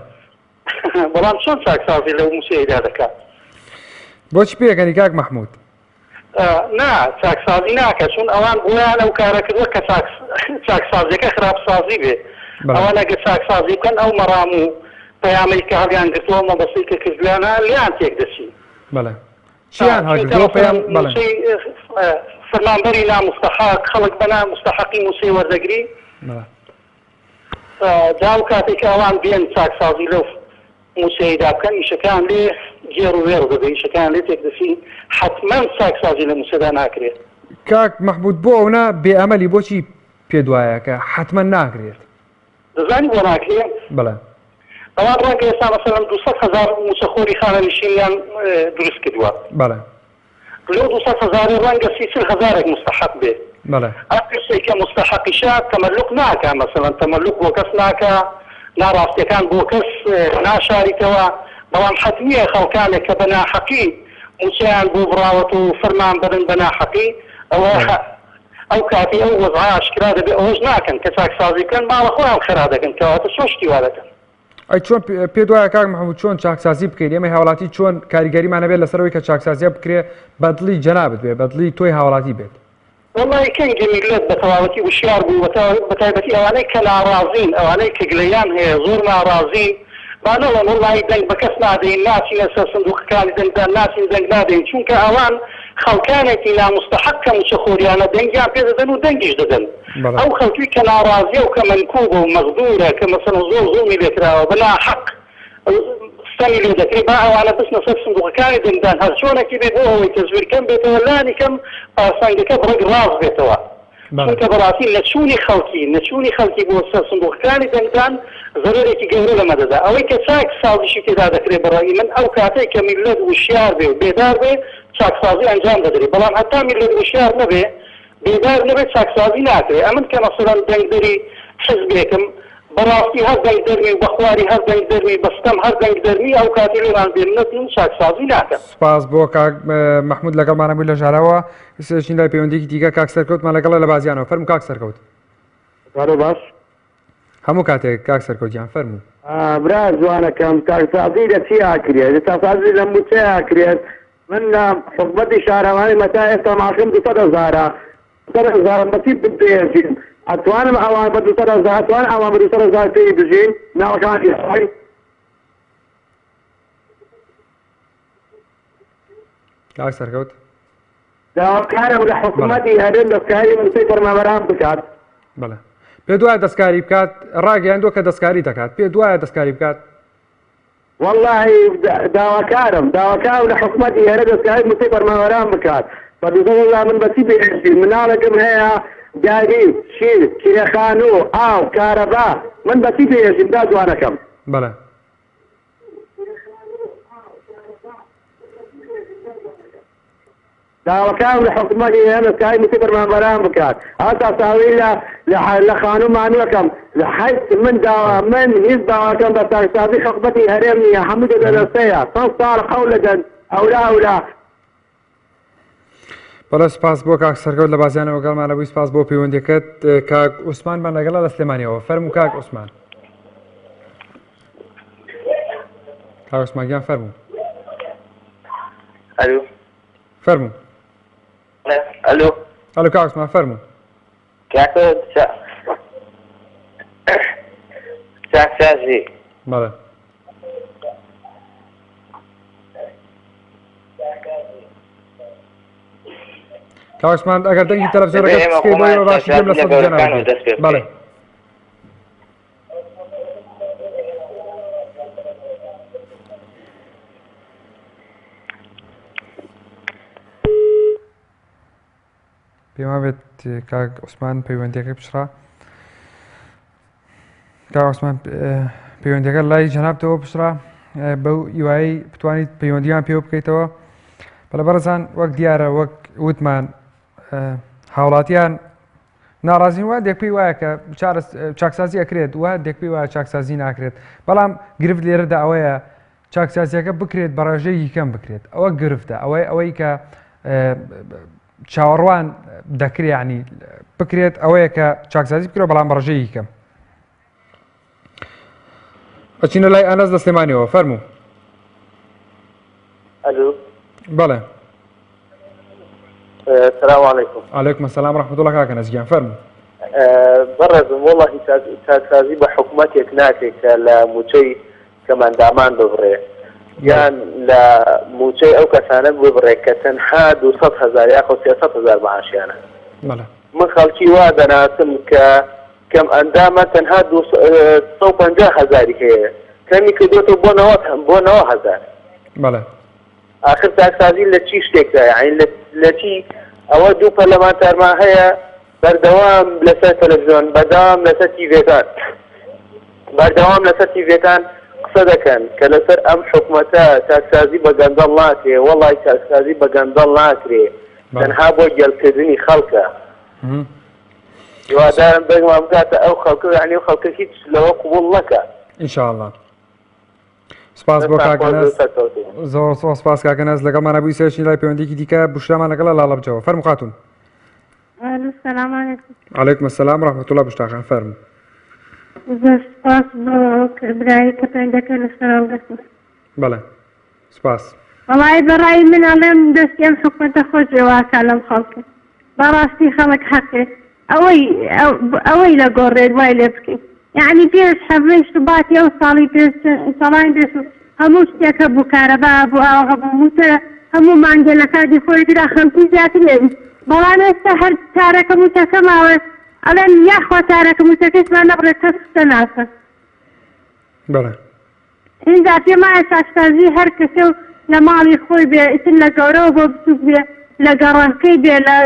بەڵام چۆن چاکسازی لەو مووچەیەدا دەکات؟ بۆچی پێکەنی کاک مەحموود؟ نا چاکسازی ناکات چون ئەوان بۆیان ئەو کارە کردووە کە چاکسازیەکە خراپسازی بێ ئەوان ئەگەر چاکسازی بکەن ئەو مەڕام و پەیامەی کە هەڵیان گرتووە ئەو مەبەستەی کە کردویانە لێیان تێک دەچی. بەڵێ چیان هەڵگرتووە پەیام بەڵێ. فەرمانبەری ناموستەحەق خەڵک بە ناموستەحەقی مووچەی وەردەگری. بەڵێ. جا ئەو کاتەی کە ئەوان بێن چاکسازی لەو مووچەیەدا بکەن ئیشەکەیان لێ گێڕ و وێڕ دەبێ، ئیشەکەیان لێ تێکدەچی، حەتمەن چاکسازی لە مووچەدا ناکرێ. کاک مەحموود بۆ ئەونە بێ ئەمەلی بۆچی پێت وایە کە حەتمەن ناکرێت؟ دەزانی بۆ ناکرێ؟ بەڵێ. ئەوان ڕەنگە ئێستا مەسەلەن 200 هەزار مووچەخۆری خانەنشینیان دروست کردووە. بەڵێ. لەو 200 هەزارەی ڕەنگە سی چل هەزارێک موستەحەق بێ. بەڵێ. ئەو کەسەی کە موستەحەقیشە تەمەلوق ناکا، مەسەلەن تەمەلوق بۆ کەس ناکا، ناڕاستیەکان بۆ کەس ناشاریتەوە، بەڵام حەتمیە خەڵکانێک کە بە ناحەقی مووچەیان بۆ بڕاوەتەوە و فەرمانبەرن بە ناحەقی، ئەوە ئەو کاتەی ئەو وەزعە ئاشکرا دەبێ ئەوەش ناکەن، کە چاکسازی بکەن ماڵە خۆیان خەرا دەکەن، کەواتە چۆن شتی وا دەکەن؟ ئەی چۆن پێت وایە کاک محمود چۆن چاکسازی بکەین ئێمەی هاوڵاتی چۆن کاریگەریمان هەبێت لەسەر ئەوەی کە چاکسازیە بکرێ بە دڵی جەنابت بێ بە دڵی تۆی هاوڵاتی بێت؟ وەڵاهی کەنگی میللەت بە تەواوەتی وشیار بوو بە تایبەتی ئەوانەی کە ناڕازین ئەوانەی کە گلەیان هەیە زۆر ناڕازین با نەڵێن وەڵاهی دەنگ بە کەس نادەین ناچینە سەر سندوقەکانی دەنگدان ناچین دەنگ نادەین چونکە ئەوان خەڵکانێکی ناموستەحەق کە موچەخۆریانە دەنگیان پێ دەدەن و دەنگیش دەدەن ئەو خەڵکی کە ناڕازیە و کە مەنکوبە و مەغدورە کە مەسەلەن زۆر زوڵمی لێکراوە بە ناحەق. ستەمی لێ دەکرێ با ئەوانە بچنە سەر سندوقەکانی دەنگدان هەرچۆنێکی بێ بۆ ئەوەی تەزویر کەم بێتەوە لانی کەم پارسەنگەکە بڕێک ڕاست بێتەوە چونکە بەڕاستی نەچوونی خەڵکی نەچوونی خەڵکی بۆ سەر سندوقەکانی دەنگدان زەرەرێکی گەورە لەمە دەدا ئەوەی کە چاک سازیشی تێدا دەکرێ بەڕای من ئەو کاتەی کە میللەت وشیار بێ و بێدار بێ چاکسازی ئەنجام دەدرێ بەڵام هەتا میللەت وشیار نەبێ بێدار نەبێت چاکسازی ناکرێ ئەمن کە مەسەلەن دەنگدەری حزبێکم بەڕاستی هەر دەنگ دەرمی و بەخواری هەر دەنگ دەرمی بە ستەم هەر دەنگ دەرمی ئەو کاتی لێمان بێ منەتن و چاکسازی ناکەن. سوپاس بۆ کاک مەحمود لەگەڵمانە بووی لە ژارەوە ئێستا دەچین لای پەیوەندیەکی دیکە کاک سەرکەوتمان لەگەڵە لە بازیانەوە فەرموو کاک سەرکەوت. بەڵێ باش. هەموو کاتێک کاک سەرکەوت گیان فەرموو. برا جوانەکەم چاکسازی لە چی ئاکرێت چاکسازی لە موچە ئاکرێت من لە حکومەتی شارەوانی مەتا ئێستا معاشم 200 هەزارە 200 هەزار بەچی بپێژین ئەتوانم ئەوان بە 200 هەزار ئەتوان ئەوان بە 200 هەزار پێی بژین ناوەکانی خۆی کاک سەرکەوت داواکارم لە حکومەتی هەرێم دەستکاری مووچەی فەرمانبەران بکات. بەڵێ پێت وایە دەستکاری بکات؟ ڕاگەیاندووە کە دەستکاری دەکات، پێت وایە دەستکاری بکات؟ وەڵاهی داواکارم داواکارم لە حکومەتی هەرێم دەستکاری مووچەی فەرمانبەران بکات. بە 200 هەزار من بەچی بێژیم؟ مناڵێکم هەیە داری، شیر، کرێ خانوو، ئاو، کارەبا، من بەچی بێژیم دا جوانەکەم. بەڵێ. داواکارم لە حکومەتی هەرێم دەستکاری مووچەی فەرمانبەران بکات هەتا ساوی لە لە خانوو مانوەکەم حەز من داوا من هیچ باوەکەم بە چاکسازی حکومەتی هەرێم نییە هەموو دەدە دەستەیە سەد ساڵ قەول دەدەن ئەولا ئەولا. بەڵێ سپاس بۆ کاک سەرکەوت لە بازیانەوە گەڵمانە بووی سپاس بۆ پەیوەندیەکەت کاک عوسمانمان لەگەڵە لە سلێمانیەوە فەرموو کاک عوسمان. کاک عوسمان گیان فەرموو. ئەلو فەرموو. ئەلو ئەلو کاک عوسمان فەرموو. کاکە چاکسازی. بەڵێ. کاک عوسمان ئەگەر دەنگی تەلەفزیۆنەکەت ئێمە بکەی بۆ خۆمان ئێمە باشی گوێم چاکسازی لە لە سەد گەورەکانەوە جەنابت دەست پێ بێت بەڵێ. بکەین. پێم وابێت کاک عوسمان پەیوەندیەکەی پچڕا کاک عوسمان پەیوەندیەکە لای جەنابتەوە پچڕا بەو هیوایی بتوانیت پەیوەندیان پێوە بکەیتەوە بەڵێ بەڕێزان وەک دیارە وەک وتمان هاوڵاتیان ناڕازین و هەندێک پێی وایە کە چاکسازی ئەکرێت و هەندێک پێی وایە چاکسازی ناکرێت بەڵام گرفت لێرەدا ئەوەیە چاکسازیەکە بکرێت بە ڕێژەیەکی کەم بکرێت ئەوە گرفتە ئەوەی ئەوەی کە چاوەڕوان دەکرێت ینی بکرێت ئەوەیە کە چاکسازی بکرێت بەڵام بە ڕێژەیەکی کەم ئەچینە لای ئەنەس لە سلێمانیەوە فەرموو. ئەلو. بەڵێ. سلام علیکم. علیکم السلام رحمة الله کاکە ئەنەس گیان فەرموو. بەڕێزم وەڵاهی چاکسازی بە حکومەتێک ناکرێت کە لە مووچەی کەمئەندامان ببڕێ یان لە مووچەی ئەو کەسانە ببڕێ کە تەنها 200 هەزار یاخۆ 300 هەزار معاشیانە. بەڵێ. من خەڵکی وا دەناسم کە کەم ئەندامە تەنها 250 هەزاری هەیە کەمی کردۆتەوە بۆ 90 بۆ 90 هەزار. بەڵێ. ئاخر چاکسازی لە چی شتێکدا یانی لە چی ئەوە دوو پەرلەمانتارمان هەیە بەردەوام لەسەر تەلەفزیۆن بەردەوام لەسەر تیڤەکان بەردەوام لەسەر تیڤەکان قسە دەکەن کە لەسەر ئەم حکومەتە چاکسازی بە گەندەڵ ناکرێ وەڵی چاکسازی بە گەندەڵ ناکرێ تەنها بۆ گێلکردنی خەڵکە هیوادارم دەنگمان بگاتە ئەو خەڵکە یانی ئەو خەڵکە هیچ لەوە قبوڵ نەکا ان شاء الله سپاس بۆ کاک ئەنەس زۆر زۆر سپاس کاک ئەنەس لەگەڵمانە بووی سێشنی لای پەیوەندیکی دیکە بوشرامان لەگەڵە لاڵەبجەوە فەرموو خاتوون ئالو سلام علیکم علیکم السلام ورحمة الله بوشرا خان فەرموو زۆر سپاس بۆ برای کە پەیوەندەکە لەسەر هەڵگرتن بەڵێ سپاس. وەڵایی بەڕای من ئەڵێم دەستی ئەم حکومەتە خۆش بێ واکا لەم خەڵکە بەڕاستی خەڵک حەقێ ئەوەی ئەوەی لە گۆڕێت وای لێ بکەی یەعنی پێش حەڤەی شوباتی ئەو ساڵی پێش ساڵانی پێشوو هەموو شتێک هەبوو کارەبا هەبوو ئاو هەبوو مووچە هەموو مانگێ لە کاتی خۆی درا خەڵکی زیاتر ئەویست بەڵام ئێستا هەر چارەکە مووچەکە ماوە ئەڵێن یاخوا چارەکە مووچەکەشمان نەبڕێت کەس قسە ناکا. بەڵێ. ئینجا پێم وایە چاکسازی هەر کەسێ و لە ماڵی خۆی بێ ئیتر لە گەورەوە بۆ بچوک بێ لە گەڕەکەی بێ لە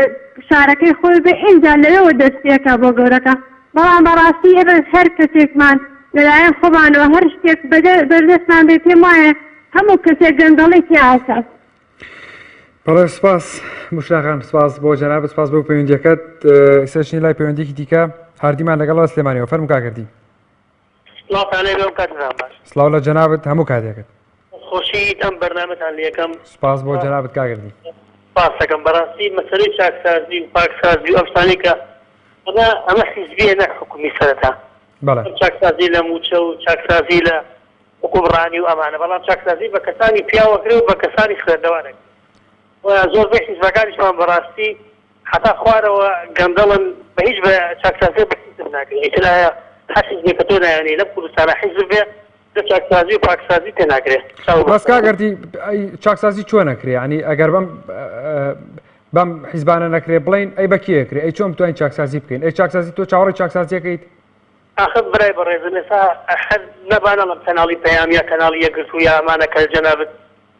شارەکەی خۆی بێ ئینجا لەوێوە دەست پێکا بۆ گەورەکە بەڵام بەڕاستی ئێمە هەر کەسێکمان لەلایەن خۆمانەوە هەر شتێک بەردەستمان بێ پێم وایە هەموو کەسێک گەندەڵی تیا ئەکات. بەڵێ سپاس بوشرا خان سپاس بۆ جەنابت سپاس بۆ پەیوەندیەکەت ئێستا چین لای پەیوەندیکی دیکە هاردیمان لەگەڵ سلێمانیەوە فەرموو کاک هەردی. سڵاوتان لێبێ و کاتتان باش. سڵاو لە جەنابت هەموو کاتێکت. خۆشی ئەم بەرنامەتان لێ ئەکەم. سپاس بۆ جەنابت کاک هەردی. سپاس دەکەم بەڕاستی مەسەلەی چاکسازی و پاکسازی و ئەم شتانەی کە ئەمە ئەمە حیزبیە نەک حکومی سەرەتا بەڵێ. ئەم چاکسازی لە مووچە و چاکسازی لە حوکمڕانی و ئەمانە بەڵام چاکسازی بە کەسانی پیاو ئەکرێ و بە کەسانی خوێندەوار ئەکرێ و زۆربەی حیزبەکانیشمان بەڕاستی هەتا خوارەوە گەندەڵن بە هیچ بە چاکسازی بە حیزب ناکرێ ئیتر ئایا هەر حیزبێک کە تۆ نایەنی لەم کوردستانە حیزب بێ لە چاکسازی و پاکسازی پێ ناکرێ. بەس کاک ئەردی ئەی چاکسازی چۆن ئەکرێ یانی ئەگەر بەم بەم حیزبانە نەکرێ بڵین ئەی بە کێ ئەکرێ ئەی چۆن بتوانین چاکسازی بکەین ئەی چاکسازی تۆ چاوەڕێی چاکسازیەکەیت؟ ئاخر برای بەڕێزم ئێستا هەر نەبا نەڵێم کەناڵی پەیام یا کەناڵی یەکگرتوو یا ئەمانە کە جەنابت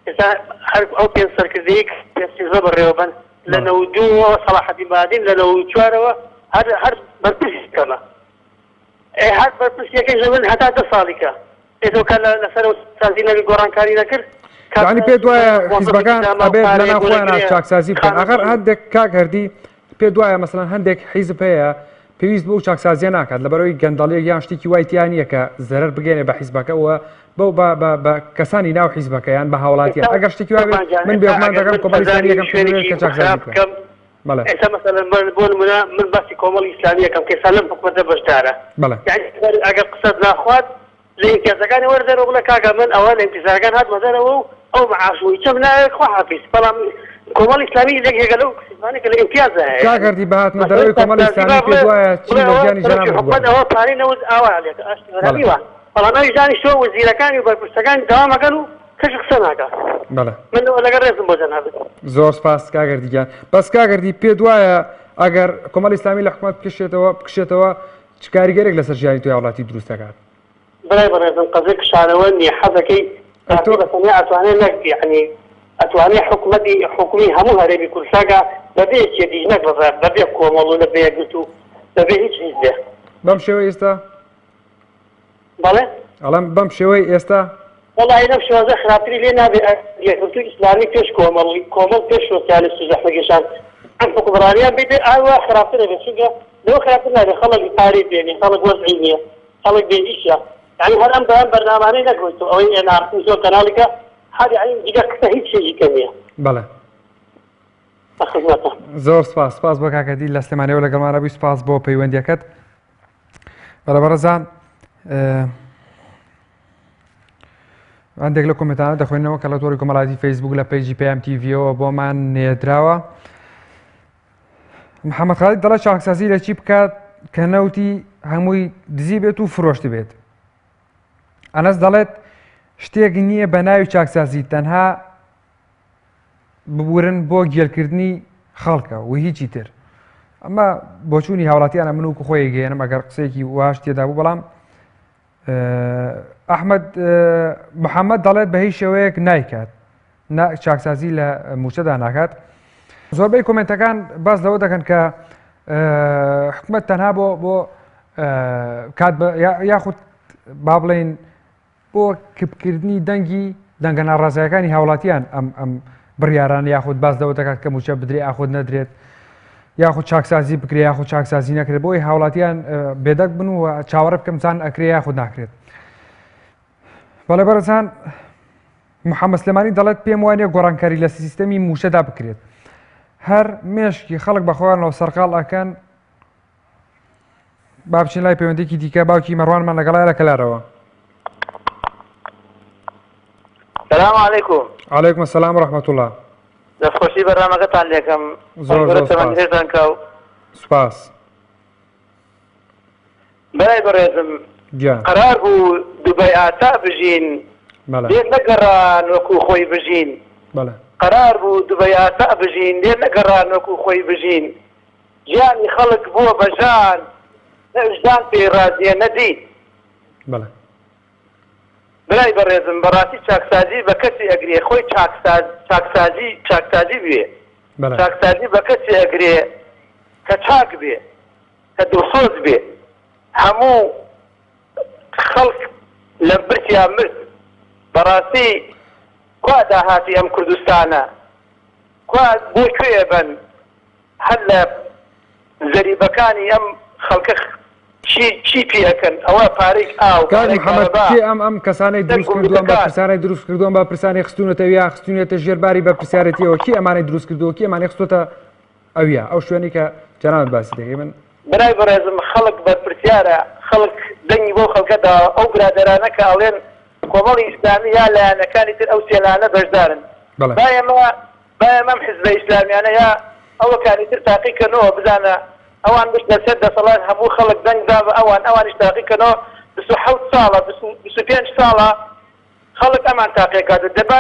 ئێستا هەر ئەو پێنج سەرکردەیەی کە پێنج حیزبە بەڕێوەبەن لە 92 وە سەڵاحەدین بادین لە 94 ەوە هەر هەر بەرپرسی کەمە ئێ هەر بەرپرسیەکەی ژەمن هەتا دە ساڵی کە ئێ تۆ کە لەسەر ئەو سازی نەبی گۆڕانکاری نەکرد یانی پێت وایە حیزبەکان ئەبێت لەناو خۆیان چاکسازی بکەن ئەگەر هەندێک کاک هەردی پێت وایە مەسەلەن هەندێک حیزب هەیە پێویست بەو چاکسازیە ناکات لەبەرەوەی گەندەڵیەک یان شتێکی وای تیا نییە کە زەرەر بگەێنێ بە حیزبەکە و بەو بە کەسانی ناو حیزبەکە یان بە هاوڵاتیان ئەگەر شتێکی وای بێت من بێگومان دەگەم کۆماری ئیسلامی یەکەم شوێنێک کە چاکسازی بکەن بەڵێ ئێستا مەسەلەن بۆ نمونە من باسی کۆمەڵی ئیسلامی یەکەم کە ئێستا لەم حکومەتە بەشدارە بەڵێ یعنی ئەگەر قسەت ناخوات لە ئیمتیازەکانی وەرە دەرەوە بڵێ کاکە من ئەوە لە ئیمتیزاکان هاتمە دەرەوە و ئەو معاش و هیچەم ناوێت خوا حافیز بەڵام کۆمەڵی ئیسلامی یەکێکە لەو حیزبانەی کە لە ئیمتیازدا هەیە کاک هەردی بە هاتنە دەرەوەی کۆمەڵی ئیسلامی پێت وایە چی لە ژیانی جەنابت حکومەت ئەوە پارەی نەوت ئاوا لێت ئاشتی بەڵێ وا بەڵام ئەویش دانیشتووە وەزیرەکانی و بەرپرسەکانی دەوام ئەکەن و کەس قسە ناکا بەڵێ من لەگەڵ ڕێزم بۆ جەنابت. زۆر سپاس کاک هەردی گیان بەس کاک هەردی پێت وایە ئەگەر کۆمەڵی ئیسلامی لە حکومەت بکشێتەوە بکشێتەوە چ کاریگەرێک لەسەر ژیانی تۆی هاوڵاتی دروست دەکات؟ برای بەڕێزم قەزیە کشانەوە نیە حەزەکەی پارتی بە تەنیا ئەتوانێ نەک یەعنی ئەتوانێ حکومەتی حکومی هەموو هەرێمی کوردستان کا بەبێ یەکێتیش نەک بەبێ کۆمەڵ و نە بە یەکگرتوو بەبێ هیچ حیزبێ. بەم شێوەی ئێستا؟ بەڵێ؟ ئەڵێم بەم شێوەی ئێستا؟ وەڵاهی لەم شێوازە خراپتری لێ نابێ یەکگرتووی ئیسلامی پێش کۆمەڵ کۆمەڵ پێش سۆسیالیست و زەحمەکێشان ئەم حوکمڕانیان بێ ئاوا خراپتر ئەبێ چونکە لەوە خراپتر نابێ خەڵک پارەی پێ نیە خەڵک وەزعی نیە خەڵک بێ ئیشە یانی هەر ئەم بەیان بەرنامانەی نەگۆیتۆ ئەوەی ئێن ئاڕ تی زۆر کەناڵی کە هەر یانی جگە قسە هیچ شتێکی کە نیە بەڵێ بە خزمەتە. زۆر سپاس سپاس بۆ کاک هەدی لە سلێمانیەوە لەگەڵمانە بووی سپاس بۆ پەیوەندیەکەت بەڵێ بەڕێزان هەندێک لە کۆمنتانە دەخوێنەوە کە لە تۆڕی کۆمەڵاتی فەیسبوک لە پەیجی پەیام تیڤیەوە بۆمان نێدراوە محەممەد خالید دەڵێ چاکسازی لە چی بکات کە نەوتی هەمووی دزی بێت و فرۆشت بێت ئەنەس دەڵێت شتێک نییە بە ناوی چاکسازی تەنها ببورن بۆ گێلکردنی خەڵکە و هیچی تر ئەمە بۆچوونی هاوڵاتیانە من وکو خۆی گەێنم ئەگەر قسەیەکی واش تێدا بوو بەڵام ئەحمد محەممەد دەڵێت بە هیچ شێوەیەک نایکات چاکسازی لە موچەدا ناکات زۆربەی کۆمنتەکان باس لەوە دەکەن کە حکومت تەنها بۆ بۆ کات یاخود با بڵین بۆ کپکردنی دەنگی دەنگە ناڕازیەکانی هاوڵاتیان ئەم ئەم بڕیارانە یاخود باس لەوە دەکات کە موچە بدرێ یاخود نەدرێت یاخود چاکسازی بکرێ یاخود چاکسازی نەکرێت بۆی هاوڵاتیان بێدەنگ بن و چاوەڕێ بکەم زان ئەکرێ یاخود ناکرێت بەڵێ بەڕێزان محەممەد سلێمانی دەڵێت پێم وانە گۆڕانکاری لە سیستەمی موچەدا بکرێت هەر مێشکی خەڵک بە خۆیانەوە سەرقاڵ ئەکەن با بچین لای پەیوەندێکی دیکە باوکی مەڕوانمان لەگەڵای لە کەلارەوە سلام علیکم علیکم السلام ورحمة الله دەستخۆشی بەرنامەکەتان لێکەم زۆر زۆر سپاس. درێژتان کاو سپاس برای بەڕێزم گیان قەرار بوو دوبەی ئاسا بژین بەڵێ لێ نەگەڕان وەکو خۆی بژین بەڵێ قەرار بوو دوبەی ئاسا بژین لێ نەگەڕان وەکو خۆی بژین ژیانی خەڵک بووە بە ژان، نە ویژدان پێی ڕازییە نە دین. بەڵێ. برای بەڕێزم بەڕاستی چاکسازی بە کەسی ئەگرێ خۆی چاکساز چاکسازی چاکسازی بوێ بەڵێ. چاکسازی بە کەسی ئەگرێ کە چاک بێ کە دڵسۆز بێ هەموو خەڵک لە برسیا مرد بەڕاستی کوا داهاتی ئەم کوردستانە کوا بۆ کوێ ئەبەن هەر لە زەریبەکانی ئەم خەڵکە چی چی پێ ئەکەن ئەوە پارەی ئاو کاک پارەی محەممەد کارەبا کێ ئەم ئەم کەسانەی سەر دروست کردووە ئەم گومرگەکان. بەرپرسانەی دروست کردووە ئەم بەرپرسانەی خستوونەتە ئەویا خستوونیەتە ژێر باری بەرپرسیارێتیەوە کێ ئەمانەی دروست کردووە کێ ئەمانەی خستۆتە ئەویا ئەو شوێنەی کە جەنابت باسی دەکەی من برای بەڕێزم خەڵک بەرپرسیارە خەڵک دەنگی بەو خەڵکە داوە ئەو برادەرانە کە ئەڵێن کۆمەڵی ئیسلامی یا لایەنەکانی تر ئەو سێ لایەنە بەشدارن بەڵێ. با ئێمە با ئێمە ئەم حزبە ئیسلامیانە یا ئەوەکانی تر تاقی کەنەوە بزانە ئەوان بچنە سەر دەسەڵات هەموو خەڵک دەنگ دا بە ئەوان ئەوانیش تاقی کەنەوە 27 ساڵە 25 ساڵە خەڵک ئەمان تاقیەکاتەوە دەبا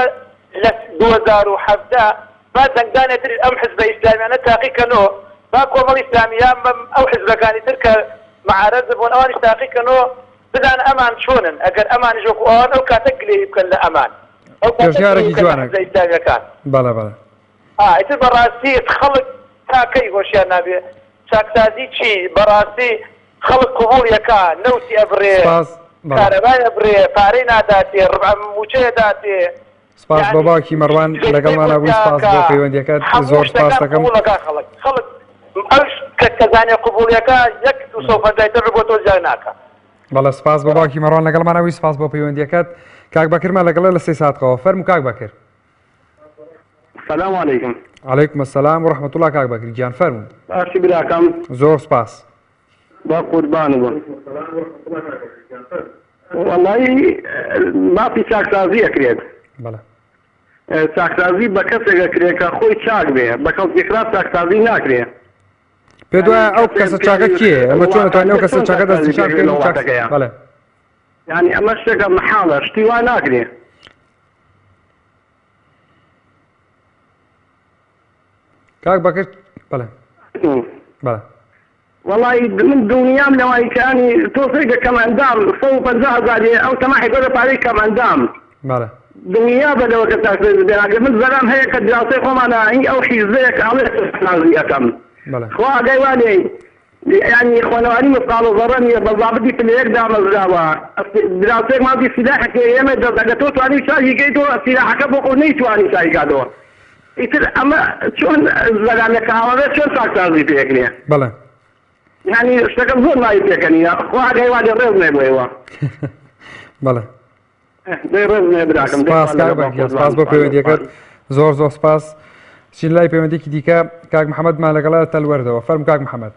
لە 2017 با دەنگدانێ تر ئەم حزبە ئیسلامیانە تاقی کەنەوە با کۆمەڵی ئیسلامی یا ئەو حزبەکانی تر کە معارەزە بوون ئەوانیش تاقی کەنەوە بزانە ئەمان چۆنن ئەگەر ئەمانیش وەکو ئەوان ئەو کاتە گلەیی بکەن لە ئەمان ئەو کاتە گلەیی پێشنیارێکی بکەن لە جوانە حزبە ئیسلامیەکان. بەڵێ بەڵێ. ئا ئیتر بەڕاستی خەڵک تا کەی هۆشیار نابێ چاکسازی چی بەڕاستی خەڵک قبوڵی ئەکا نەوتی ئەبڕێ سپاس بەڵێ. کارەبای ئەبڕێ پارەی ناداتێ ڕبع موچەی ئەداتێ سپاس بۆ یانی باوکی مەڕوان زەریبەی لەگەڵمانا بۆ بووی سپاس تیا بۆ ئەکا پەیوەندیەکەت هەموو زۆر سپاس شتەکان دەکەم. قبوڵ ئەکا خەڵک خەڵک ئەوش کە کەزانێ قبوڵی ئەکا یەک دوو پەنجای تر بۆ تۆ زیاد ناکا. بەڵێ سپاس بۆ باوکی مەڕوان لەگەڵمانا بووی سپاس بۆ پەیوەندیەکەت کاک بەکرمان لەگەڵە لە سەیسادقەوە فەرموو کاک بەکر. سلام علیکم. علیکم السلام و رحمة الله کاک بەکر گیان فەرموو. باشی براکەم؟ زۆر سپاس. بە قوربانت بم. وەڵایی باسی چاکسازی ئەکرێت. بەڵێ. چاکسازی بە کەسێک ئەکرێت کە خۆی چاک بێ، بە کەڵکی خراپ چاکسازی ناکرێ. پێت وایە ئەو کەسە چاکە کێیە؟ ئێمە چۆن ئەتوانین ئەو کەسە چاکە دەستنیشان بکەین و چاک بەڵێ. یانی ئەمە شتێکە مەحاڵە، شتی وا ناکرێ. کاک بەکر بەڵێ بەڵێ. وەڵایی من دڵنیام لەوەی کە ینی تۆ سەیرکە کەم ئەندام 150 هەزار ئەو تەماحی کردە پارەی کەم ئەندام بەڵێ. دڵنیابە لەوە کە چاکسازی پێ ناکرێ من زەلام هەیە کە دراوسێی خۆمانە هی ئەو حیزبەیە کە ئەڵێ چاکسازی ئەکەم بەڵێ. خوا ئاگای وا لێی یانی خوێنەواری مسقاڵ زەڕە نییە بە زابتی پلە یەک دامەزراوە دراوسێکمان وتی سیلاحێک هەیە ئێمە دەست ئەگەر تۆ توانی چاکی کەیتەوە سیلاحەکە بۆ خۆ نەیتوانی چاکی کاتەوە ئیتر ئەمە چۆن زەلامێک کە ئاوا بێت چۆن چاکسازی پێ ئەکرێ؟ بەڵێ. یانی شتەکە زۆر مایەی پێکەنینە خوا ئاگای وا لێ ڕێز نێ بۆ ئێوە. بەڵێ. دەی ڕێز نێ براکەم دەی سپاس خوا کاک لەگەڵ بەکر گیان قوربان سپاس بۆ خوا لەگەڵ پەیوەندیەکەت زۆر زۆر سپاس چین لای پەیوەندێکی دیکە کاک محەممەدمان لەگەڵە تەلوەردەوە فەرموو کاک محەممەد.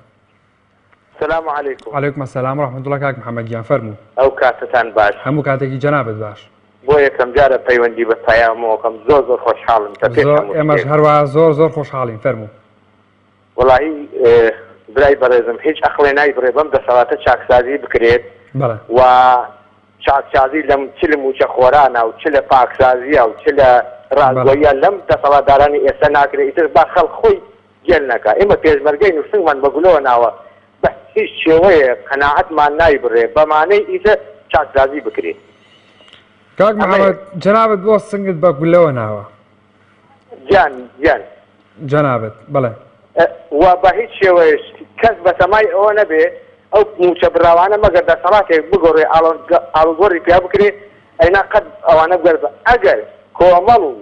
سلام علیکم. علیکم السلام و رحمة اللە کاک محمد گیان فەرموو. ئەو کاتەتان باش. هەموو کاتێکی جەنابت باش. بۆ یەکەم جارە پەیوەندی بە پەیامەوە کەم زۆر زۆر خۆشحاڵم کە پێش زۆر هەموو ئێمەش شتێک. هەروا زۆر زۆر خۆشحاڵین فەرموو. وەڵاهی برای بەڕێزم هیچ ئەقڵێ نایبڕێ بەم دەسەڵاتە چاکسازی بکرێت بەڵێ. و چاکسازی لەم چ لە موچە خۆرانە و چ لە پاکسازیە و چ لە بەڵێ. ڕاستگۆییە لەم دەسەڵاتدارانی ئێستا ناکرێ ئیتر با خەڵک خۆی گێل نەکا ئێمە پێشمەرگەین و سنگمان بە گولەوە ناوە بە هیچ شێوەیەک قەناعەتمان نایبڕێ بەمانەی ئیتر چاکسازی بکرێ. کاک ئەمەیە. محمد جەنابت بۆ سنگت بە گولەوە ناوە؟ گیان گیان. جەنابت بەڵێ. وە بە هیچ شێوەیەش کەس بەتەمای ئەوە نەبێ ئەو موچە بڕاوانە مەگەر دەسەڵاتێک بگۆڕێ ئاڵوگۆڕی پیا بکرێ ئەینا قەت ئەوانە بگەر ئەگەر کۆمەڵ و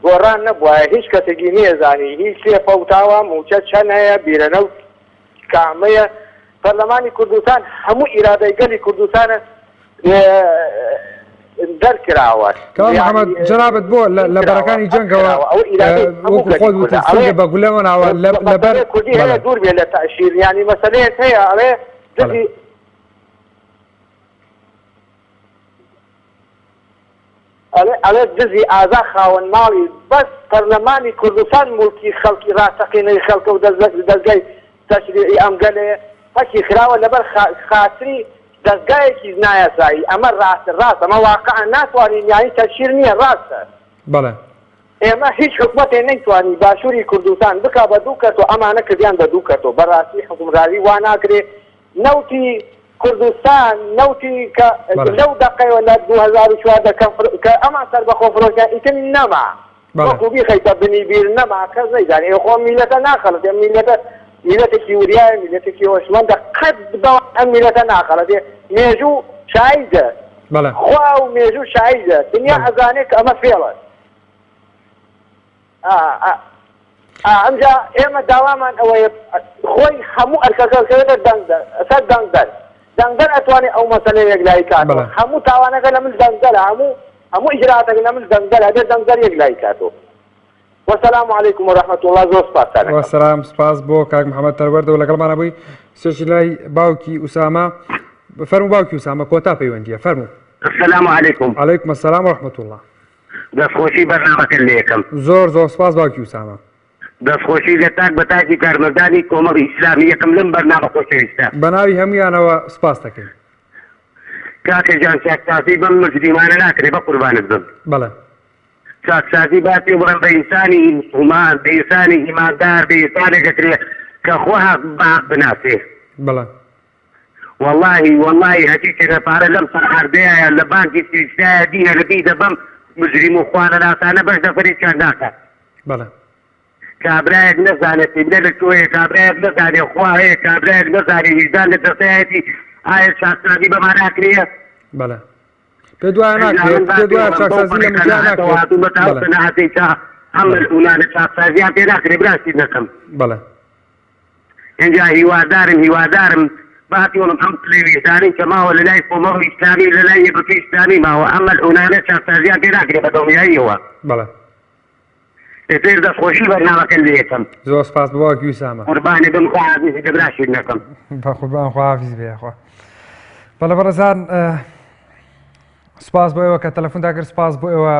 گۆڕان نەبوایە هیچ کەسێکی نیەزانی هی کێ فەوتاوە موچە چەند هەیە بیرەنەوت کامەیە پەرلەمانی کوردستان هەموو ئیرادەی گەلی کوردستانە دەرکراوە کاک محەمەد جەنابت بۆ لە بەرەکانی جەنگەوە وەکو خۆت وتت سنگە بە گولەوە ناوە لەبەر کوردی هەیە دوور بێ لە تەشیر یانی مەسەلەیەک هەیە ئەڵێ دژی ئەڵێ ئەڵێ دزی ئازا خاوەن ماڵی بەس پەرلەمانی کوردستان موڵکی خەڵکی ڕاستەقینەی خەڵکە و دەزگای تەشریعی ئەم گەلەیە پەکی خراوە لەبەر خاتری دەزگایەکی نایاسایی ئەمە ڕاستە ڕاستە ئەمە واقعە ناتوانین یانی تەشهیر نییە ڕاستە. بەڵێ. ئێمە هیچ حکومەتێ نەیتوانی باشوری کوردستان بکا بە دوو کەرت و ئەمانە کردیان بە دوو کەرت و بەڕاستی حوکمراری وا ناکرێ نەوتی. کوردستان نەوتی کە لەو دەقەیەوە لە 2014 کە کە ئەمان سەربەخۆ فرۆشیان ئیتر نەما وەکو بیخەیتە بنی بیر نەما کەس نەیزانێ ئێ خۆ میلەتە ناخەڵەتێ میلەتە میلەتێکی وریایە میلەتێکی هۆشمەندە قەت بەوان ئەم میلەتە ناخەڵەتێ مێژوو شایدە خوا و مێژوو شایدە دنیا ئەزانێ کە ئەمە فێڵە ئەمجا ئێمە داوامان ئەوەیە خۆی هەموو ئەرکەکە کەوێتە دەنگدەر سەر دەنگدەر دەنگدەر ئەتوانێ ئەو مەسەلەیە یەکلایی کاتەوە هەموو تاوانەکە لە مل دەنگدەرە هەموو هەموو ئیجرائاتەکە لە مل دەنگدەرە ئەبێ دەنگدەر یەکلایی کاتەوە وسلام علیکم و رحمة الله زۆر سپاستان ئەکەم. وەسەلام سپاس بۆ کاک محمد پەروەردە و لەگەڵمانە بووی سێکی لای باوکی ئوسامە فەرموو باوکی ئوسامە کۆتا پەیوەندیە فەرموو. السلام علیکم. علیکم السلام و رحمة الله. دەستخۆشی بەرنامەکەت لێ ئەکەم. زۆر زۆر سپاس باوکی ئوسامە. دەستخۆشی لە تاک بە تاکی کارمەندانی کۆمەڵی ئیسلامی یەکەم لەم بەرنامە خۆشەویستە. بەناوی هەموویانەوە سپاست دەکەین. کاکە گیان چاکسازی بەم مجریمانە ناکرێ بەقوربانت بم. بەڵێ. چاکسازی با پێ بڵێم بە ئینسانی موسڵمان بە ئینسانی ئیماندار بە ئینسانێک ئەکرێ کە خوا هەق بە هەق بناسێ. بەڵێ. وەڵاهی وەڵاهی هەرچی چەنە پارە لەم سەر عەردەیایە لە بانکی سویسرایە بیهێنە بیدە بەم مجریم و خوانەناسانە بەش نەفەرێکیان ناکات. بەڵێ. کابرایەک نەزانێ قیبلە لە کوێیە کابرایەک نەزانێ خوا هەیە کابرایەک نەزانێ ویژدان لە جەستەیەتی ئایا چاکسازی بەما ناکرێ؟ بەڵێ. پێت وایە ناکرێت؟ پێت وایە چاکسازی لە مجرا ناکرێت؟ بەڵێ. ئەم مەلعونانە چاکسازیان پێ ناکرێ برا شیرینەکەم. بەڵێ. ئینجا هیوادارم هیوادارم با پێڵم ئەم پلەی ویژدانەی کە ماوە لە لای کۆمەڵی ئیسلامی و لە لای یەکگرتووی ئیسلامی ماوە ئەم مەلعونانە چاکسازیان پێ ناکرێ بە دڵنیاییەوە. بەڵێ. ئیتر دەستخۆشی بەرنامەکەت لێ یەکەم. زۆر سپاس بۆ باوکی ئوسامە. قوربانی بم خواحافیزی بێ برا شیرنەکەم. بەقوربان خواحافیز بێ یاخوا. بەڵێ بەڕێزان سپاس بۆ ئێوە کە تەلەفۆنتان کرد سپاس بۆ ئێوە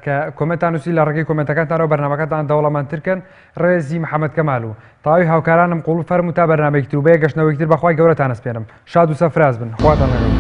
کە کۆمێنتان نووسی لە ڕێگەی کۆمێنتەکانتانەوە بەرنامەکەتان دەوڵەمەندتر کەن ڕێزی محەممەد کەمال و تەواوی هاوکارانم قوڵ فەرموو تا بەرنامەیەکی تر و بەیەک گەشتنەوەیەکی تر بەخوای گەورەتان ئەسپێرم شاد و سەرفراز بن خواتان لەگەڵ.